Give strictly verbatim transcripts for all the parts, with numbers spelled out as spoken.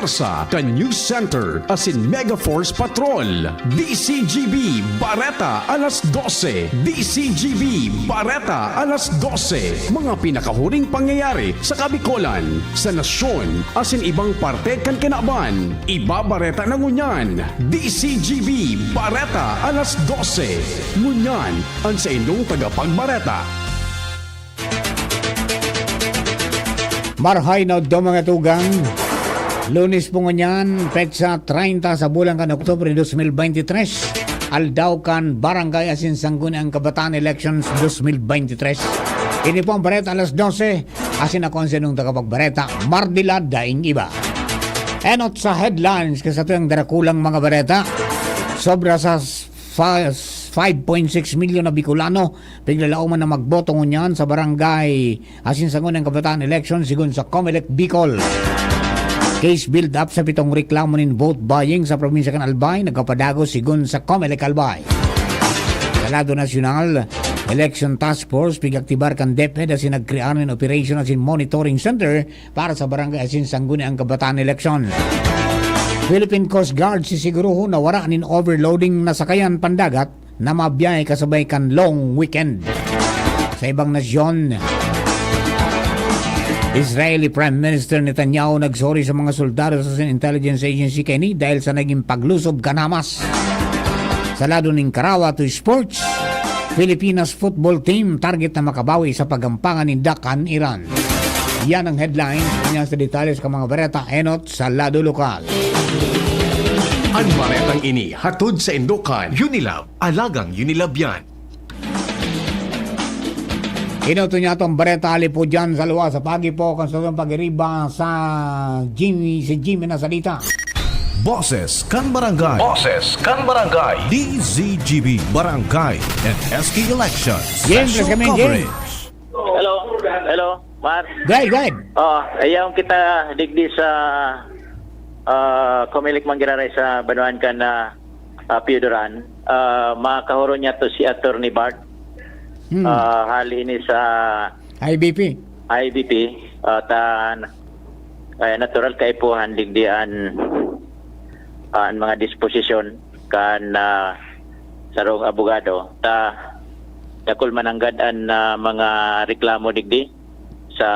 Sa kan News Center asin Mega Force Patrol. D C G B Bareta alas dose. D C G B Bareta alas dose. Mga pinakahuring pangyayari sa Kabikolan, sa nasyon, asin ibang parte kan kinaban. Ibabareta na ngunyan. D C G B Bareta alas dose. Ngunyan, an saindong tagapagbareta. Marhay na udto, mga tugang. Lunes po ngunyan, petsa treinta sa bulan kan Oktubre dos mil beintitres, aldaw kan Barangay asin Sangguniang Kabataan Elections dos mil beintitres. Ini po ang bareta alas dose, asin ako ang saindong tagapagbareta, Mardila Daing Iba. Enot sa headlines kan satuyang darakulang mga bareta. Sobra sa fa-, five point six milyon na Bicolano piglalaoman na magboto ngunyan sa barangay asin Sangguniang Kabataan Election, sigon sa Comelec Bicol. Case build-up sa pitong reklamo nin vote buying sa probinsya kan Albay nagpapadagos, sigon sa Comelec Albay. Sa lado nasyonal, Election Task Force pig-aktibar kan DepEd asin nagkrear nin operation asin monitoring center para sa barangay asin Sangguniang Kabataan Election. Philippine Coast Guard sisiguruhon na wara nin overloading na sakayan pandagat na mabiyahe kasabay kan long weekend. Sa ibang nasyon, Israeli Prime Minister Netanyahu nag-sorry sa mga soldado sa intelligence agency kaini dahil sa naging paglusob kan Hamas. Sa lado nin karawa to sports, Pilipinas football team target na makabawi sa pagampangan ninda kan Iran. Yan ang headline. Ngunyan sa detalye sa mga bareta, enot sa lado lokal. An baretang ini hatod saindo kan Unilab, alagang Unilab yan. Enot ngunyan an bareta, hali po diyan sa luwas sa pagi po kan satuyang pagiriba sa Jimmy, si Jimmy na salita. Boses kan Barangay. Boses kan Barangay. D Z G B Barangay and S K Election James, Special kami, James. Coverage. Hello. Hello, Mar. Go ahead, go ahead. Oh, ayaw kita digdi sa, ah, Comelec man giraray sa banwaan kan, ah, ah, Pio Duran. Ah, makahuro niya to si Attorney Bart. Hmm. Ah, hali ini sa I B P. I B P, ah, ta, eh, natural kaipuhan digdi an, ah, an mga disposisyon kan, ah, sarong abogado. Ta, dakul mananggad an, ah, mga reklamo digdi sa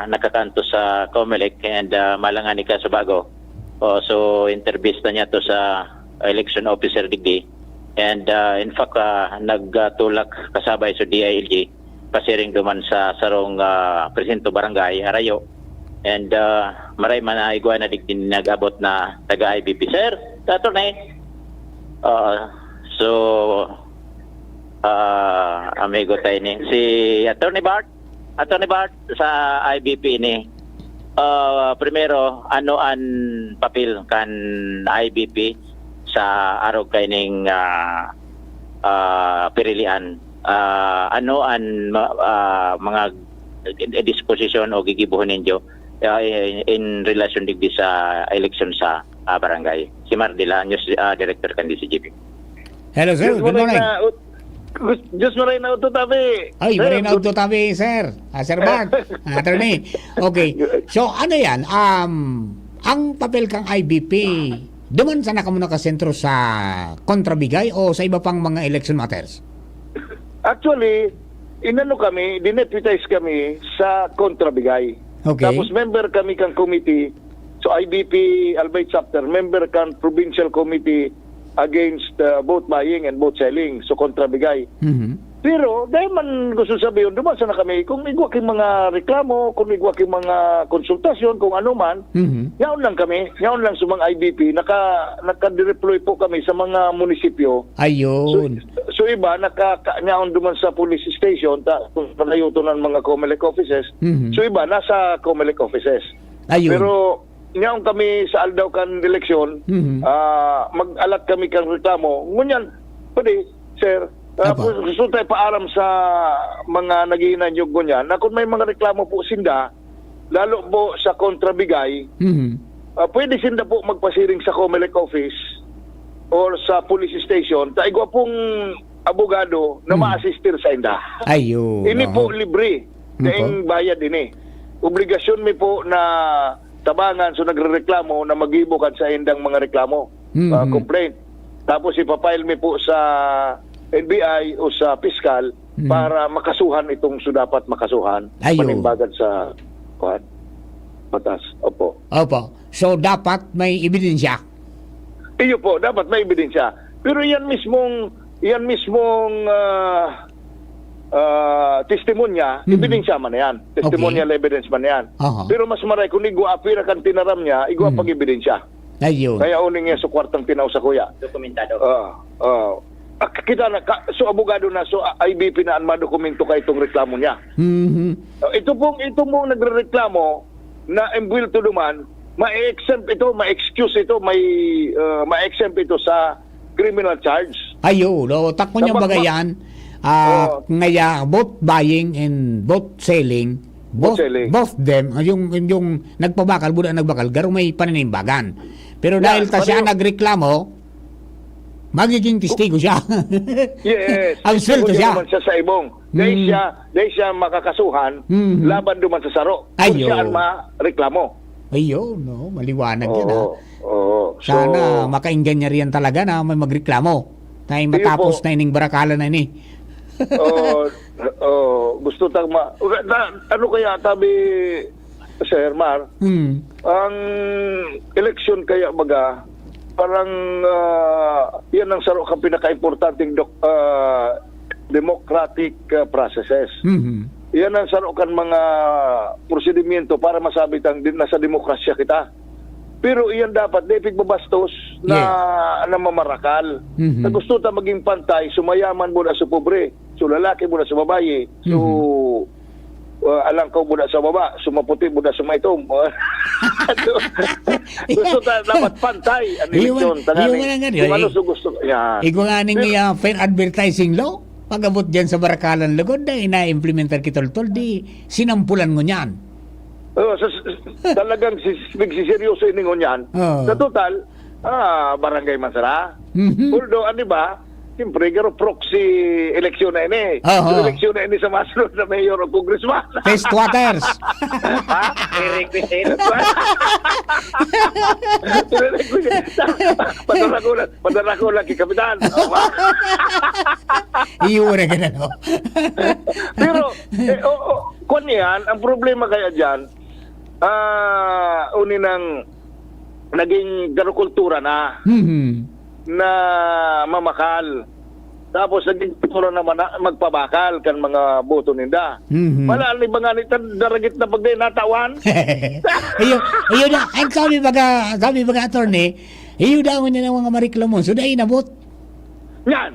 nakakaantos sa Comelec and, ah, malangan ika sa bago. Oh, so, interbista niya to sa election officer digdi. And, ah, in fact, ah, nagtulak kasabay sa D I L G pasiring duman sa sarong, ah, presinto barangay, Arayo. And, ah, maray man na igwa na digdi nag-abot na taga I B P. Sir, attorney. Ah, so, ah, amigo tayo ni si Attorney Bart. Attorney Bart, sa I B P ini, ah, primero, ano an papel kan I B P sa arog kaining, ah, ah, pirilian? Ah, ano an ma-, ah, mga disposisyon o gigibohon ninyo, ah, in, in relasyon digdi sa eleksyon sa, ah, barangay? Si Mardila, news, ah, director kan D C G P. Hello, sir. Good morning. Diyos maray na ut-, Gus-, Diyos maray na udto tabi. Ay, sir, maray na good udto tabi, sir. Ah, Sir Bart, ah, attorney. Okay. So, ano yan? Um, ang papel kang I B P, duman sana kamo nakasentro sa Kontrabigay o sa iba pang mga election matters? Actually, inano kami, dineputize kami sa Kontrabigay. Okay. Tapos member kami kang committee. So, I B P Albay Chapter, member kan Provincial Committee Against, uh, Vote Buying and Vote Selling. So, Kontrabigay. Mhm. Pero, dahil man gusto sabihin, duman sana kami, kung igwa kayong mga reklamo, kung igwa kayong mga konsultasyon, kung ano man, Mhm. yaon lang kami, yaon lang sa mga I B P, naka-, naka-deploy po kami sa mga munisipyo. Ayun. So, so iba, naka-, ka-, yaon duman sa police station, ta-, kung palayo to ng mga Comelec offices. Mhm. So, iba, nasa Comelec offices. Ayun. Pero, yaon kami sa aldaw kan eleksyon, Mhm. ah, mag-alat kami kan reklamo. Ngunyan, pwede, sir, ah, Apo. pu-, gusto tayo paaram sa mga naghihinanyog ngunyan na kung may mga reklamo po sinda, lalo po sa Kontrabigay, Mhm. ah, pwede sinda po magpasiring sa Comelec office or sa police station. Ta igwa pong abogado na Mhm. ma-assistir sa inda. Ayun, Ini oho. po libre. Opo. Daing bayad ini. Obligasyon mi po na tabangan, so nagrereklamo na magibo kan saindang mga reklamo, Mhm. ah, complaint. Tapos ipapile mi po sa N B I o sa piskal Mhm. para makasuhan itong so dapat makasuhan, Ayo. Manimbagan sa, kuwan, batas. Opo. Opo. So, dapat may ebidensya? Iyo po, dapat may ebidensya. Pero yan mismong, yan mismong, ah, ah, testimonya, Mhm. ebidensya man yan. Testimonial Okay. evidence man yan. Aha. Pero mas maray kung igwa apira kan tinaram niya, igwa Mhm. pag-ebidensya. Ayun. Kaya uning niya sa kwartang tinaw sa kuya. Dokumentado. Ah, ah. Ah, kita na, ka, so abogado na, so, ah, I B P na an madokumento ka itong reklamo niya. Mhm. Ah, ito pong, ito pong nagrereklamo na embwelto duman, ma-exempt ito, ma-excuse ito, may, ah, ma-exempt ito sa criminal charge. Ayo, no, takon yung Dapat bagay ma- yan. Ah, Oo. ngaya, both buying and both selling, Both both, selling. both them, ah, yung, yung nagbabakal, buda nagbakal, garo may paninimbagan. Pero Yan, dahil ta siya pareho. nagreklamo, magiging testigo siya. Yes. Absuelto Testigo siya. naman siya sa ibong. Dahil Hmm. siya, dahil siya makakasuhan, Hmm. laban duman sa saro. Kung Ayo. siya ang mareklamo. Ayun, no? Maliwanag yan, Oo, ah. oo. Sana So, makaingganyar yan talaga na may magreklamo. Na Iyo matapos po. na ining barakalan na ini. Oo, oo. Gusto tang ma-, na, ano kaya, tabi, Sir Mar, Hmm. ang eleksyon kaya, baga, parang, ah, yan ang saro ka pinakaimportanteng dok-, ah, democratic, ah, processes. Mhm. Yan ang saro kan mga prosedimyento para masabi tang di-, nasa demokrasya kita. Pero iyan dapat di pigbabastos na, Yes. na mamarakal. Mhm. Na gusto ta maging pantay, sumayaman mo na sa pobre, so lalaki mo na sa babayi, so, Mhm. ah, alangkaw mo na sa baba, sumaputi mo na sa maitom. So, gusto ta dapat pantay ang Iyo man, eleksyon, iyo tanganing man ang ano, kung ano eh. so gusto. Yan. Igwa nga ning, Pero ah, fair advertising law, pag-abot dyan sa barakalan lugod, na ina-implementar kitultol, di sinampulan ngunyan. Oh, sa, sa, talagang si, nagsiseryoso ini ngunyan. Oo. Sa total, ah, barangay man sara. Mhm. Although, ano ba, siyempre, garo proxy eleksyon na ini. Oo. So, eleksyon na ini sa masunod na mayor o congressman. Test waters. Ha? Prerequisite. Prerequisite. Padara ko lang, padara ko lang kay Kapitan. Iyo na ganun, oh. Pero, eh, oh, oh, kwan yan, ang problema kaya dyan, ah, uni nang naging garo kultura na, Mhm. na mamakal. Tapos naging kultura naman na magpabakal kan mga boto ninda. Mhm. Wala, ang iba nga ni, tan-, daragit na pag di natawan. Iyo, iyo na, ang sabi baga, sabi baga, attorney, iyo daw nila mga mareklamo. So, dai inabot. Yan.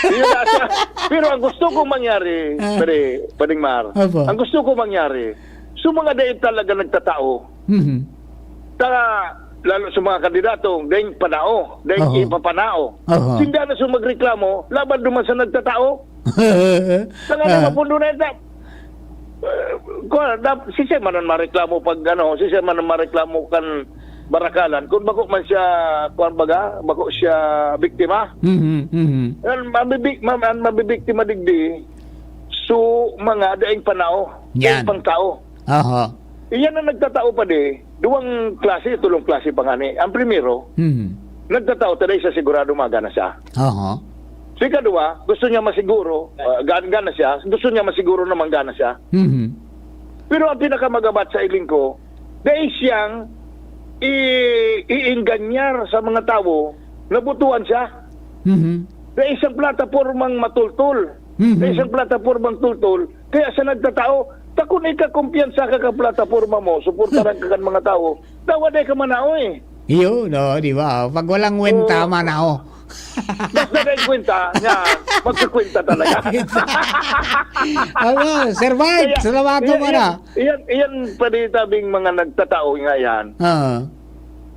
Yun na siya. Pero ang gusto kong mangyari, Ah. pare, Pading Mar, Opo. ang gusto kong mangyari, sa mga dahil talaga nagtatao, Mhm. ta, lalo sa mga kandidato, dahil panao, dahil Oho. ipapanao. Oho. Sinda na sa magreklamo, laban duman sa nagtatao. Sa nga Ah. naman, pundo na ito. Eh, kuwan, dap-, si siya man ang mareklamo pag, ano, si siya man ang mareklamo kan barakalan. Kung bako man siya, kuwan baga, bako siya biktima. Mhm, mhm. Ang mabibi-, ma-, ang mabibiktima digdi, so, mga daing panao, Yan. daing pangtao. Aha. Iyan ang nagtatao pa di, duwang klase, tulong klase pa nga ni. Ang primero, Mhm. nagtatao ta dai siya sigurado magana siya. Aha. Sa ikaduwa, gusto niya masiguro, ah, gan-, gana siya, gusto niya masiguro na manggana siya. Mhm. Pero ang pinakamagabat sa iling ko, dai siyang i-, iingganyar sa mga tawo na butuan siya. Mhm. Dai siyang platapormang matultol. Mhm. Dai siyang platapormang tultol. Kaya sa nagtatao, ta kun ikakumpiyansa ka kan plataporma mo, suportaran ka kan mga tawo, dawa dai ka manao eh. Iyo, no, di ba? Pag walang wenta, Oo. manao. Basta may kwenta, yan, magkakwenta talaga. Ano, Sir Mike, Kaya, salamat iyan, naman, iyan, ah. iyan, iyan pa di tabing mga nagtatao nga yan. Oo.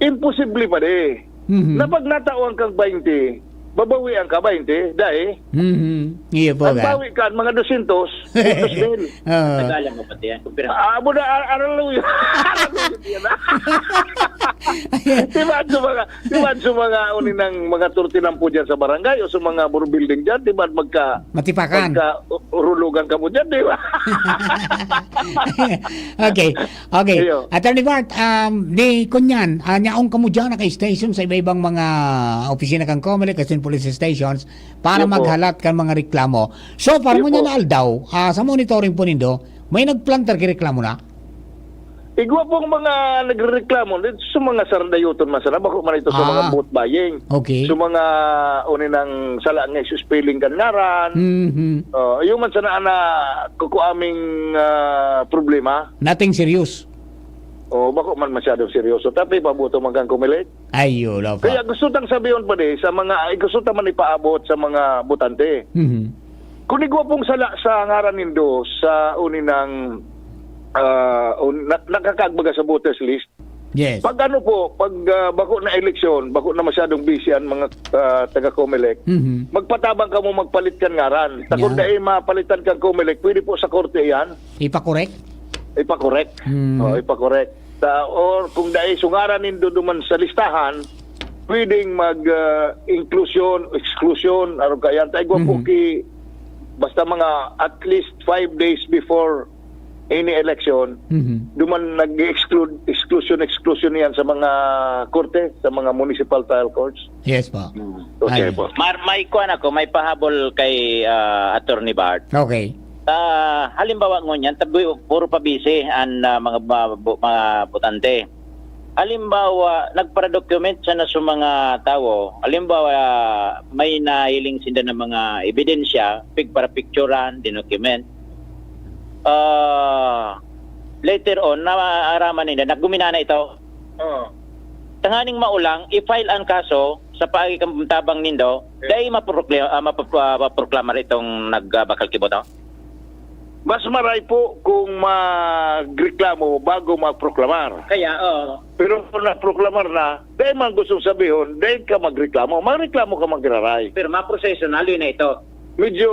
Imposible pa di. Mhm. Na pag natawan kang baynte, babawian ka baynte, dai. Mhm. Iyo po, Ang ka. bawi ka, mga dosyentos, dos mil. Oo. Tagalog mo pati yan. Kumpira. Ah, amo na, ar-, aral mo yun. Aral mo yun, yan, ah. Di ba, sa mga, di ba, sa mga uni ng mga turtinampo dyan sa barangay o sa mga buro building dyan, di ba, magka, Matipakan. Magka u-, urulogan ka mo dyan, di ba? Okay. Okay. Iyo. Attorney Bart, um, di kunyan, ah, nyaong kamo dyan, naka-station sa iba-ibang mga opisina kan Comelec, kasi police stations, para Iyo po. Maghalat kan mga reklamo. So far, Iyo ngunyan po. Na aldaw, ah, sa monitoring po nindo, may nagplantar ki reklamo na? Igwa pong mga nagrereklamo dito sa mga sardayoton man sana, bako man ito sa mga Ah. Vote buying. Okay. Sa mga uni ng sala nga spelling kan ngaran. Mhm. Oh, yung man sana na kukuaming, ah, problema. Nothing serious. Oh, bako man masyadong seryoso. Tapi pabuto man kang Comelec. Ay, yun, opo. Kaya gusto tang sabihon pa di sa mga, ay, gusto ta man ipaabot sa mga botante. Mhm. Kung igwa pong sala sa ngaran nindo sa uni ng, ah, un-, na-, nakakaagbaga sa voters list, Yes. Pag ano po, pag, ah, bako na eleksyon, bako na masyadong busy ang mga, ah, taga Comelec, Mhm. magpatabang kamo magpalit kan ngaran. Ta kung Yan. Dai mapalitan kan Comelec, pwede po sa korte yan. Ipakorek? Ipakorek. Mhm. Oh, ipakorek. Ta-, or kung dai sungaran nindo duman sa listahan, pwedeng mag, ah, inclusion, exclusion, aron kaya. Ta igwa po Mhm. ki, basta mga at least five days before any election, Mhm. duman nag-exclude, exclusion, exclusion yan sa mga korte, sa mga municipal trial courts. Yes po. Hmm. Okay Ay. Po. Mar-, may kuwan ako, may pahabol kay, ah, Attorney Bart. Okay. Ah, halimbawa ngunyan, tabi-, puro pa busy an, ah, mga, mga, bu-, mga botante. Halimbawa, nagpara-document sana sa mga tawo. Halimbawa, may nahiling sinda ng mga ebidensya, pigpara-picturean, dinocument. Ah, later on, naaraman ninda na guminana ito. Oo. Tanganing maulang, i-file ang kaso sa paagi kan tabang nindo, Okay. Dai maprokle-, ah, mapap-, ah, maproklamar itong nagbakal ki boto? Mas maray po kung magreklamo bago magproklamar. Kaya, oo. Pero kung nagproklamar na, dai man gustong sabihon, dai ka magreklamo. Magreklamo ka, magraray. Pero maproseso na, aloy na ito. Medyo,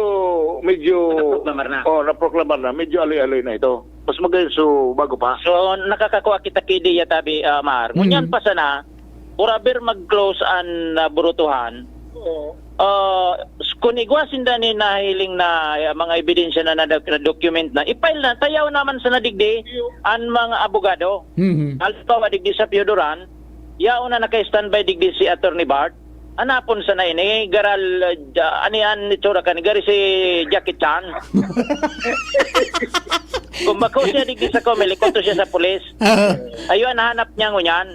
medyo Naproklamar na. Oh, naproklamar na. Medyo aloy-aloy na ito. Mas magayon so bago pa. So, nakakakua kita ki ideya, tabi, ah, Mar. Ngunyan Mm. pa sana, forever mag-close an, ah, burutuhan. Oo. Ah, s-, kun igwa sinda ni nahiling na, ah, mga ebidensya na nada-, na-document na, i-file na, tayaw naman sana digdi Iyo. An mga abogado. Mhm. Halimbawa, digdi sa Pio Duran, yaon na naka-standby digdi si Attorney Bart. Hanapon sana ini, garal, ah, ja-, ani an itsura kan, gari si Jackie Chan. Kung bako siya digdi sa Comelec, kuto siya sa pulis. Aha. Ayun, nahanap niya ngunyan.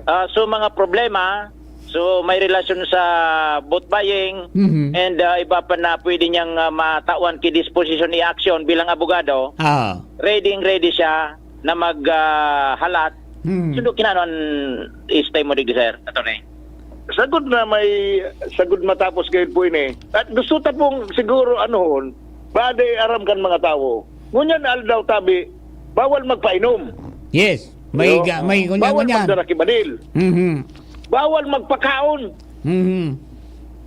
Ah, so, mga problema, so, may relasyon sa vote buying, Mhm. and, ah, iba pa na pwede niyang, ah, matawan ki disposition i-action bilang abogado. Ah. Ready, ready siya na mag, ah, halat. Hmm. Sundo kinano an stay mo digdi, sir, attorney? Sagod na may, sagod matapos gayud po ini. At gusto ta pong siguro anuhon, bade aram kan mga tawo. Ngunyan aldaw tabi, bawal magpainom. Yes. May Yo. ga-, may kunya, Bawal kunya. Magdara ki badil. Mhm. Bawal magpakaon. Mhm.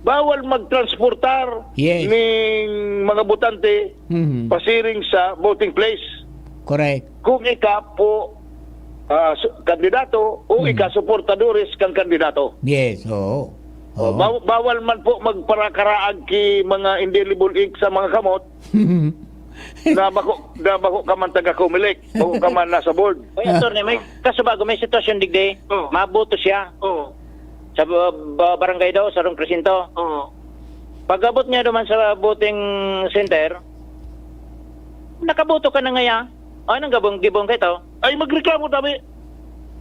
Bawal magtransportar Yes. ning mga botante Mhm. pasiring sa voting place. Correct. Kung ika po, ah, su-, kandidato o Mhm. ika suportadores kang kandidato. Yes, oo. O, Oo. baw-, bawal man po magparakaraag ki mga indelible ink sa mga kamot na bako, na bako ka man taga Comelec, bako ka man nasa board. Oy, attorney, may kaso bago, may sitwasyon digdi. Oh. Maboto siya. Oh. Sa ba-, ba-, barangay daw, sa rong presinto. Oo. Pag-abot niya duman sa voting center, nakaboto ka na ngaya. O, anong gabong, gibong ka ito? Ay, magreklamo tabi.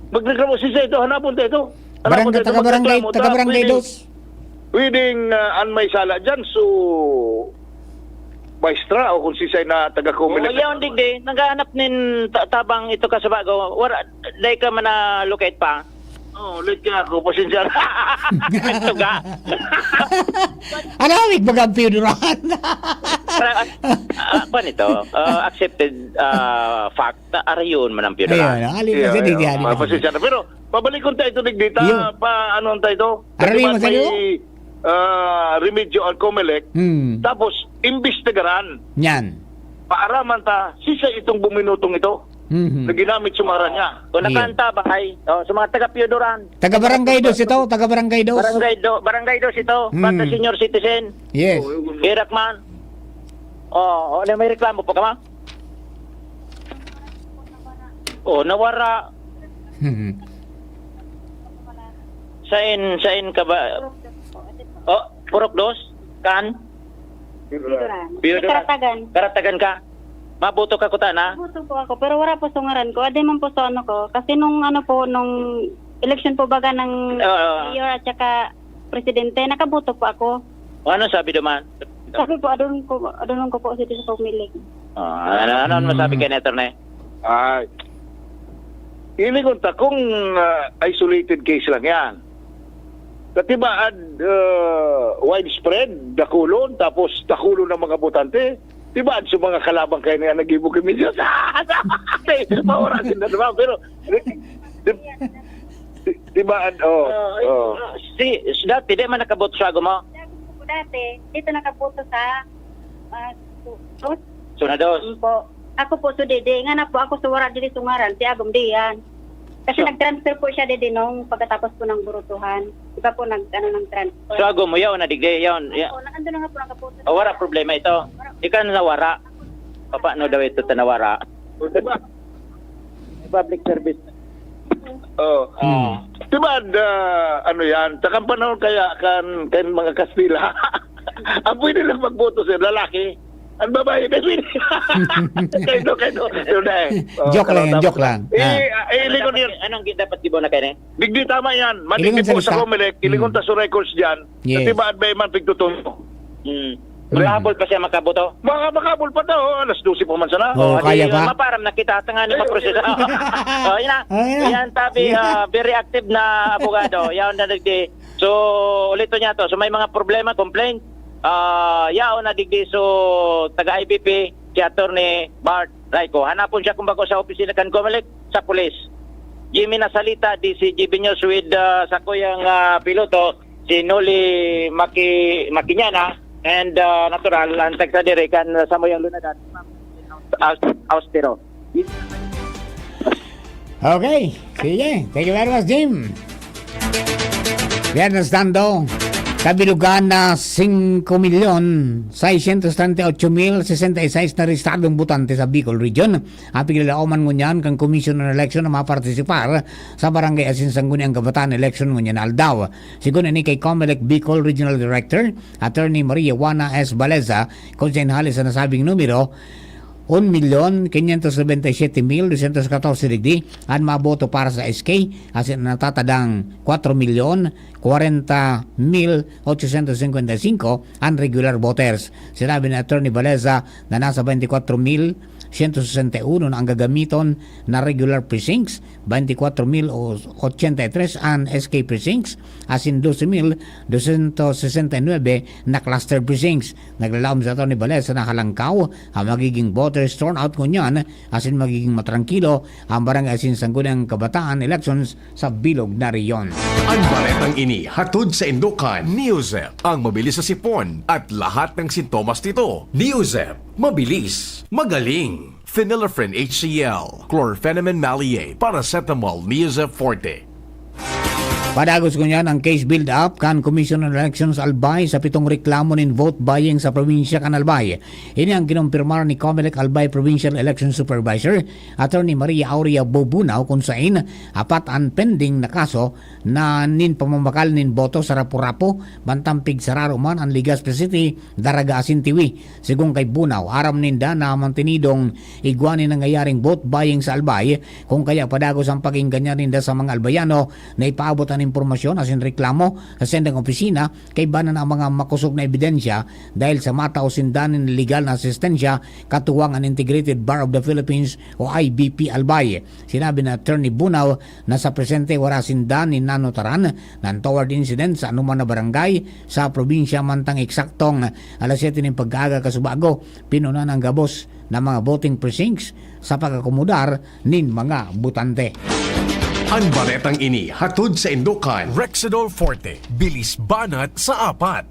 Magreklamo si Zay ito, hanapon ta ito. Hanapon Barangay, ta ito, taga barangay, magreklamo ta. Taga barangay Pwede, dos. Pwedeng, ah, an may sala dyan, so, maestra o kung sisay na taga Comelec. Oo, yaon digdi, naghahanap nin ta-, tabang ito ka sa bago. Wala, dai ka man na-locate pa. Oh, late ka ako. Pasensya na. Tuga. Ano, wig bagang pinunuran? Parang, ah, ah, kwan ito, ah, accepted, ah, fact na arayon man ang funeral. Ayun, ali Yeah, kasi di yeah. diyan. Ah, pasensya na. Pero, pabalikon tayo ito, digdi ta, Iyo. Pa, ano tayo ito? Kasi Arayon man man sa'yo? May, ah, remedyo ang Comelec. Hmm. Tapos, imbestigaran. Yan. Paaraman ta, sisay itong buminutong ito. Mhm. Na ginamit sa ngaran niya. Kung Iyo. nakanta ba ay, oh, sa mga taga Piodoran. Taga Barangay Dos ito, taga Barangay Dos. Barangay Do-, Barangay Dos ito, Mm. pati senior citizen. Yes. Hirak man. Oh, oh, na may reklamo pa ka, ma? Oh, nawara. Mhm. Sain, sain ka ba? Oh, Purok Dos? Kan? Piodoran. Piodoran. Karatagan. Karatagan ka? Maboto ka kuta na? Maboto po ako, pero wala po sa ngaran ko. Adi man po sa ano ko. Kasi nung ano po, nung election po baga ng Oo. mayor at saka presidente, nakaboto po ako. O, ano sabi duman? Sabi po, adun ko, adun ko po si sa Comelec. Ah, ano, ano, ano masabi Mm. kay Netter na eh? Ay. Ini kung ta, kung, ah, isolated case lang yan. Katibaad, ah, widespread, dakulon, tapos dakulon ng mga botante. Tibaad sa mga kalabang kayo na yan, nag-ibo kami Diyos. Maurasin na naman, pero, di, di, tibaad, oh, Oh, oh. si, si dati, di man nakaboto sa Agom mo? Dati, dito nakaboto sa, ah, Dos. Zona Dos. Opo. Ako po, so, didi. Nga na po, ako, so, wala didi sa ngaran. Si Agom diyan. Kasi So nag-transfer po siya didi nung pagkatapos po ng burutuhan. Iba po nag, ano, ng transfer. So, Agom mo, yaon na digdi, yaon, ya- Opo, na, ando na nga po, nakaboto Oh, wala siya. problema ito. Wala. Ikan nawara. Paano daw ito ta nawara? Diba? Public service. Oh. Ah. Diba, da, ano yan? Sa kan panahon kaya kan, kan mga Kastila, ang pwede lang magboto sa lalaki. Ang babae, di pwede. Kayo, kayo. Yun na eh. Oh, Joke lang yan, tama. joke lang. Eh, Ah. eh, ilingon yan. Anong gi-, dapat gibo na kayo, eh? Digdi, tama yan. Ilingon Madigdi sa po sa lista. Comelec, ilingon Mm. ta sa records dyan. Yes. Kasi baad ba man pigtutuno? Hmm. Mm. Mahabol pa siya makaboto? Baka makahabol pa daw, alas dose pa man sana. Oo, Oh, kaya di, pa. maparam na kita, tanganing Ay, maproseso. Oh, yun na. Ay, na. Yan, tabi, Yeah. ah, very active na abogado. Yaon na digdi. So, ulito niya to. So, may mga problema, complaint. Ah, yaon na digdi. So, taga I B P, si Attorney Bart Raico. Hanapon siya kung bako sa opisina kan Comelec, sa pulis. Jimmy Nasalita, D C G B News with, ah, sakuyang, ah, piloto, si Noli Maki-, Makiñana, and, ah, natural, ang tagsa dire kan Samuyang Lunadan, Aus-, Austero. Okay, sige. Thank you very much, Jim. Mientras tanto, kabilugan na singko milyon, seiscientos treinta y ocho mil sesenta y seis na rehistradong botante sa Bicol Region. Apiglaoman ngunyan kan Commission on Election na mapartisipar sa Barangay asin Sangguniang Kabataan election ngunyan na aldaw. Sigon ini kay Comelec Bicol Regional Director, Attorney Maria Juana S. Baleza, konsenyales sa nasabing numero, un milyon quinientos noventa y siete mil doscientos catorce digdi an maboto para sa S K, asin natatadang kwatro milyon kwarenta mil ochocientos cincuenta y cinco an regular voters. Sinabi ni Attorney Baleza na nasa veinticuatro mil ciento sesenta y uno na ang gagamiton na regular precincts, veinticuatro mil ochenta y tres an S K precincts, asin doce mil doscientos sesenta y nuebe na cluster precincts. Naglalaom si Attorney Baleza na halangkaw ang magiging voters turnout ngunyan, asin magiging matrangkilo ang Barangay asin Sangguniang Kabataan elections sa bilog na rehiyon. Ang baretang ini hatod sa Indokan, Neozep, ang mabilis sa sipon at lahat ng sintomas nito. Neozep, mabilis, magaling. Phenylephrine H C L, chlorphenamine maleate, paracetamol, Neozep Forte. Padagos ngunyan ang case build-up kan Commission on Elections Albay sa pitong reklamo nin vote buying sa probinsya kan Albay. Ini ang kinumpirmar ni Comelec Albay Provincial Election Supervisor, Attorney Maria Aurea Bobunaw, kun sain apat an pending na kaso na nin pamamahal nin boto sa Rapu-Rapu, bantang pigsararo man an Legazpi City, Daraga asin Tiwi. Sigon kay Bunaw, aram ninda na mantinidong igwa nin nangyayaring vote buying sa Albay, kun kaya padagos ang pag-enganyar ninda sa mga Albayano na ipaabot an impormasyon asin reklamo sa sendang opisina kaiba na ang mga makosog na ebidensya dahil sa matao sinda nin legal na asistensya katuwang an Integrated Bar of the Philippines o I B P Albay. Sinabi ni Attorney Bunaw na sa presente wara sinda nin nanotaran na untoward incident sa anoman na barangay sa probinsya mantang eksaktong alas siyete nin pagkaaga kasubago, pinuna na an gabos na mga voting precincts sa pag-akomodar nin mga botante. An baretang ini hatod sa Indokan, Rexidol Forte, bilis banat sa apat.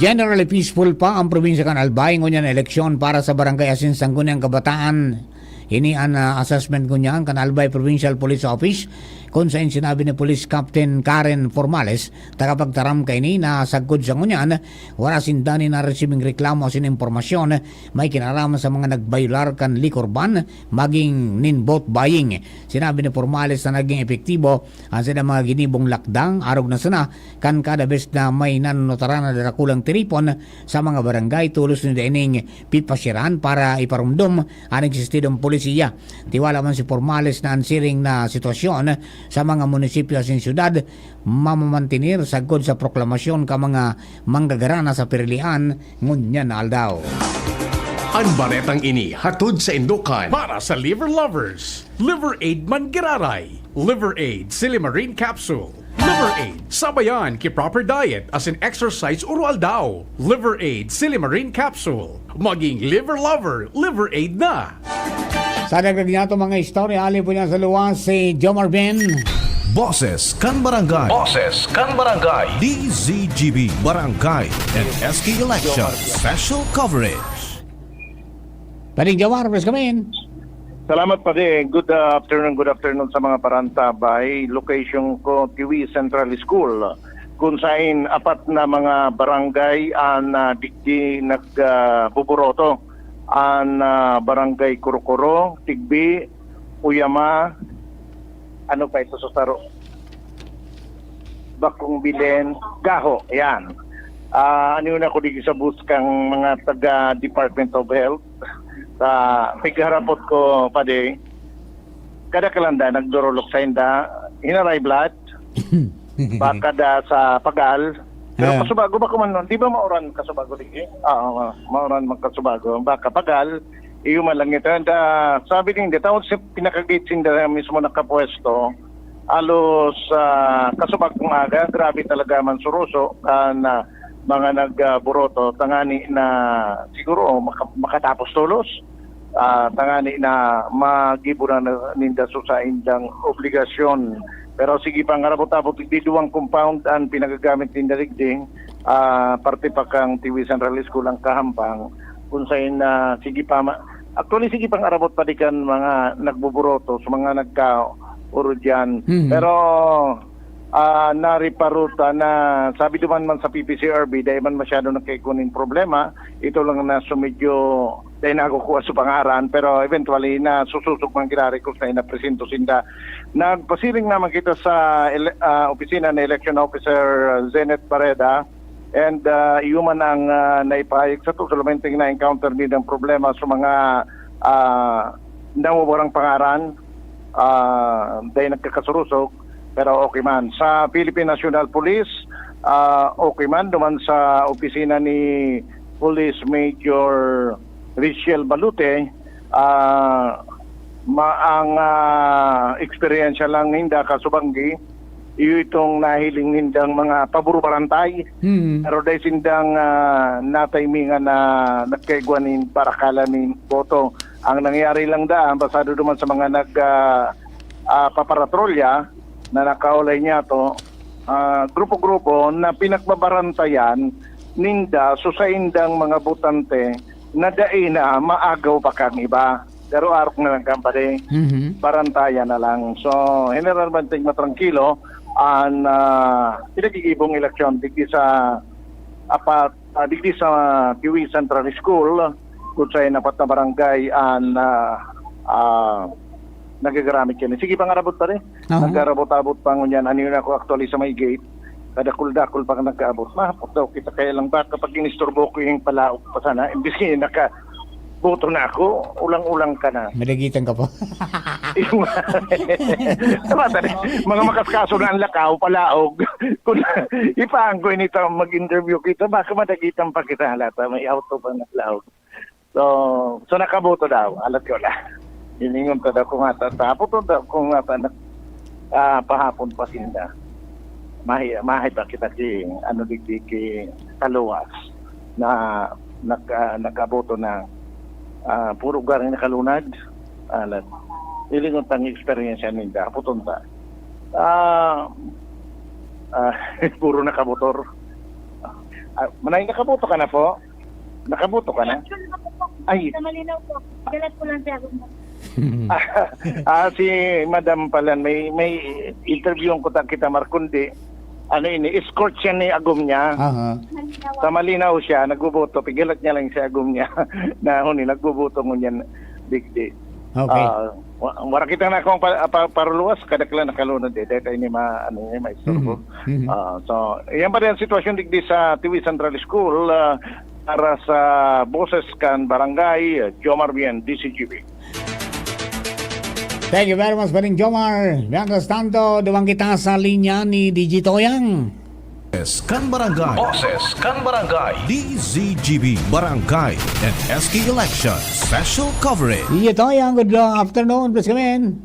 Generally peaceful pa ang probinsya kan Albay ngunyan na eleksyon para sa barangay asin sangguniang kabataan Ini an, ah, assessment ngunyan kan Albay Provincial Police Office, kun saen sinabi ni Police Captain Karen Formales, tagapagtaram kaini, na sagkod sa ngunyan, wara sinda nin naresibing reklamo asin impormasyon may kinaraman sa mga nagbayular kan liquor ban magin nin boat buying. Sinabi ni Formales na nagin epektibo an saindang mga ginibong lakdang, arog na sana kan kada bes na may nanunutaran na darakulang tiripon sa mga barangay, tolos ninda ining pipasyaran para iparumdom an eksistidong polisiya. Tiwala man si Formales na an siring na sitwasyon sa mga munisipyo asin syudad mamamantener sagkod sa proklamasyon kan mga manggagana sa pirilian ngunyan na aldaw. An baretang ini hatod saindo kan para sa liver lovers. Liver Aid man giraray. Liver Aid Silimarin Capsule. Liver Aid, sabayan ki proper diet asin exercise oro-aldaw. Liver Aid Silimarin Capsule. Maging liver lover, Liver Aid na! Sa dagdag niyato mga istorya, ali po niya sa luwas si Jomar Ben. Boses kan Barangay. Boses kan Barangay. D Z G B Barangay and S K Election Special Coverage. Pading Jomar, please come in. Salamat, Padi. Good uh, afternoon, good afternoon sa mga parantabay. Location ko, Tiwi Central School, kung sain apat na mga barangay an uh, digdi nagbuburoto. An uh, Barangay Kurukuro, Tigbi, Uyama, ano pa ito sa Saro? Bakong Bilen, Gaho, yan. Ah, ano yun ako digdi sa bus kang mga taga Department of Health. Sa pigharapot ko, Padi, kada kalanda nagdurulok sa inda, hinaray blood, baka da sa pagal. Pero Ah. Kasubago ba kuman nun? Di ba mauran Kasubago, di? Oo, ma- mauran magkasubago. Baka pagal, iyo man lang ito. And uh, sabi din, di tawag sa pinakagate sinda mismo nakapwesto, alos uh, Kasubago nga aga, grabe talaga man suruso kan uh, mga nagburoto, tangani na siguro maka- makatapos tolos. Ah, tangani na magibo na ninda so sa indang obligasyon. Pero sige pang arabot-abot, digdi duwang compound an pinagagamit ninda digdi, ah, parte pa kang Tiwi Central School ang kahampang, kung sain na sige pa ma- actually sige pang arabot pa di kan mga nagbuburoto, sa mga nagka-oro dyan. Mhm. Pero ah, nariparuta na sabi duman man sa P P C R B, dai man masyado nagkaigwa nin problema. Ito lang na so medyo dai nakukuha sa pangaran, pero eventually na sususog man girarequest na inapresento sinda. Nagpasiring naman kita sa ele- ah, opisina ni Election Officer Zenith Bareda, and uh, iyo man ang uh, naipahayag sa to, solamente na-encounter din ang problema sa mga uh, nawawarang pangaran, uh, dahil nagkakasurusog, pero okay man. Sa Philippine National Police, uh, okay man, duman sa opisina ni Police Major Richel Balute, uh, ma ang uh, eksperyensya lang ninda kasubanggi, iyo itong nahiling nindang mga paburo-barantay. Hmm. Pero dahil sindang uh, natimingan na nagkaigwa nin parakala nin boto. Ang nangyari lang daan, basado duman sa mga nag uh, uh, paparatrolya na nakaulay niya to, uh, grupo-grupo na pinagbabarantayan ninda so saindang mga botante na dai na maagaw pa kang iba. Pero arok na lang kan pare, Mhm. barantayan na lang. So, general banting matrangkilo an uh, pinagigibong eleksyon digdi sa apat, uh, digdi sa Tiwi Central School, kung sa apat na barangay an uh, uh, nagagaramit kini. Sige, pangarabot pare. Oo. Nagkarabot-abot pa ngunyan. Ano yun ako actually sa may gate? Kadakul-dakul pa nagkaabot. Mahapot daw kita kaya lang ba kapag inisturbo ko yung palaog pa sana, imbis nga naka boto na ako, ulang-ulang ka na. Madagitan ka po. Yung, tama, tama. Mga makaskaso na ang lakaw, palaog. Kung ipaan ko inita mag-interview kita, baka madagitan pa kita halata, may auto pa na laog. So, so nakaboto daw, alat ko na. Iningon ta daw kung ata, tapos to daw kung ata na, ah, pahapon pa sinda. Mahi, mahi pa kita ki, ano, digdi ki kaluwas na naka, nakaboto na, ah, puro garing nakalunad. Alat. Ilingon tang experience ninda, puton ta. Ah, ah, puro nakabotor. Ah, manay, nakaboto ka na po? Nakaboto ka na? Ay. Sa malinaw po. Galat ko lang siya. Mm. Ah, si Madam pala, may, may interview ko ta kita, Mark, kundi, ano ini, escort siya ni agom niya. Aha. Sa malinaw siya, nagboboto, pigilat niya lang sa agom niya. Na huni, nagboboto ngunyan, digdi. Okay. Ah, wa- wala kita na akong pa, pa, paruluwas, kadaklan nakalunod eh. Dahil ini ma, ano eh, maistorbo. Mhm. Ah, so, yan pa rin ang sitwasyon digdi sa Tiwi Central School, ah, para sa Boses kan Barangay, ah, Jomar Bien, D C G B. Thank you very much, Paring Jomar. Mientras tanto, duman kita sa linya ni D J Toyang. Boses kan Barangay. Boses kan Barangay. D Z G B Barangay and S K Election Special Coverage. D J Toyang, good uh, afternoon. Please come in.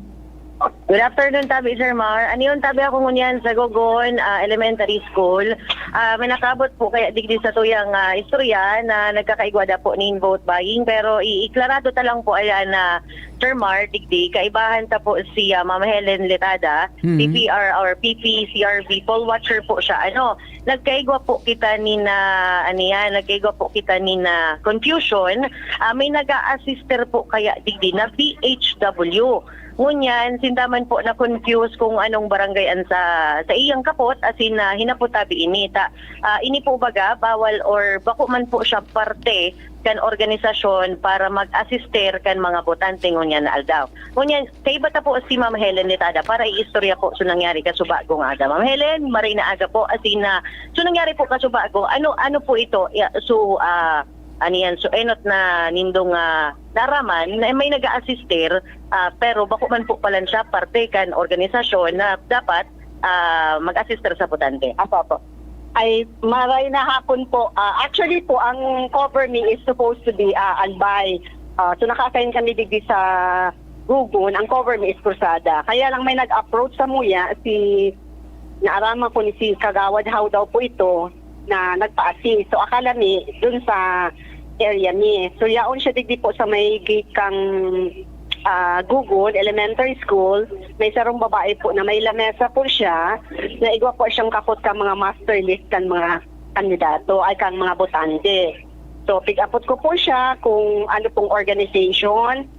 Good afternoon, tabi, Sir Mar. Ano yun, tabi ako ngunyan sa Gogon ah, Elementary School. Ah, may nakabot po kaya digdi sa tuyang ah, istorya na nagkakaigwa da po nin vote buying. Pero iiklarado ta lang po, ayan, na Sir Mar, digdi, kaibahan ta po si ah, Ma'am Helen Letada, Mhm. P P R or P P C R B poll watcher po siya. Ano, nagkaigwa po kita ni na, ano yan, nagkaigwa po kita ni na confusion. Ah, may nag-a-assister po kaya digdi na B H W. Ngunyan, sinda man po na-confuse kung anong barangay an sa, sa iyang kapot, asin na hinapot tabi ini. Ta, ah, ini po baga, bawal or bako man po siya parte kan organisasyon para mag-assister kan mga botante ngunyan na aldaw. Ngunyan, kaiba ta po si Ma'am Helen Letada para iistorya po so nangyari kasubago nga aga. Ma'am Helen, maray na aga po. Asin na, so nangyari po kasubago, ano, ano po ito? Ya, so, ah, ano yan? So, enot na nindong ah, naraman na may nag-a-assister, ah, pero bako man po pala siya parte kan organisasyon na dapat ah, mag-assister sa botante. Apo, apo. Ay, maray na hapon po. Ah, actually po, ang cover me is supposed to be ah, Albay. Ah, so, naka-assign kami digdi sa Gugun. Ang cover me is Cruzada. Kaya lang may nag-approach sa muya, si naaraman ko ni si Kagawad How daw po ito na nagpa-assist. So, akala ni dun sa area ni. So, yaon siya digdi po sa may gate kang ah, Gugun Elementary School. May sarong babae po na may lamesa po siya. Naigwa po siyang kapot ka mga master list kan mga kandidato, ay, kang mga botante. So, pig-apot ko po siya kung ano pong organization.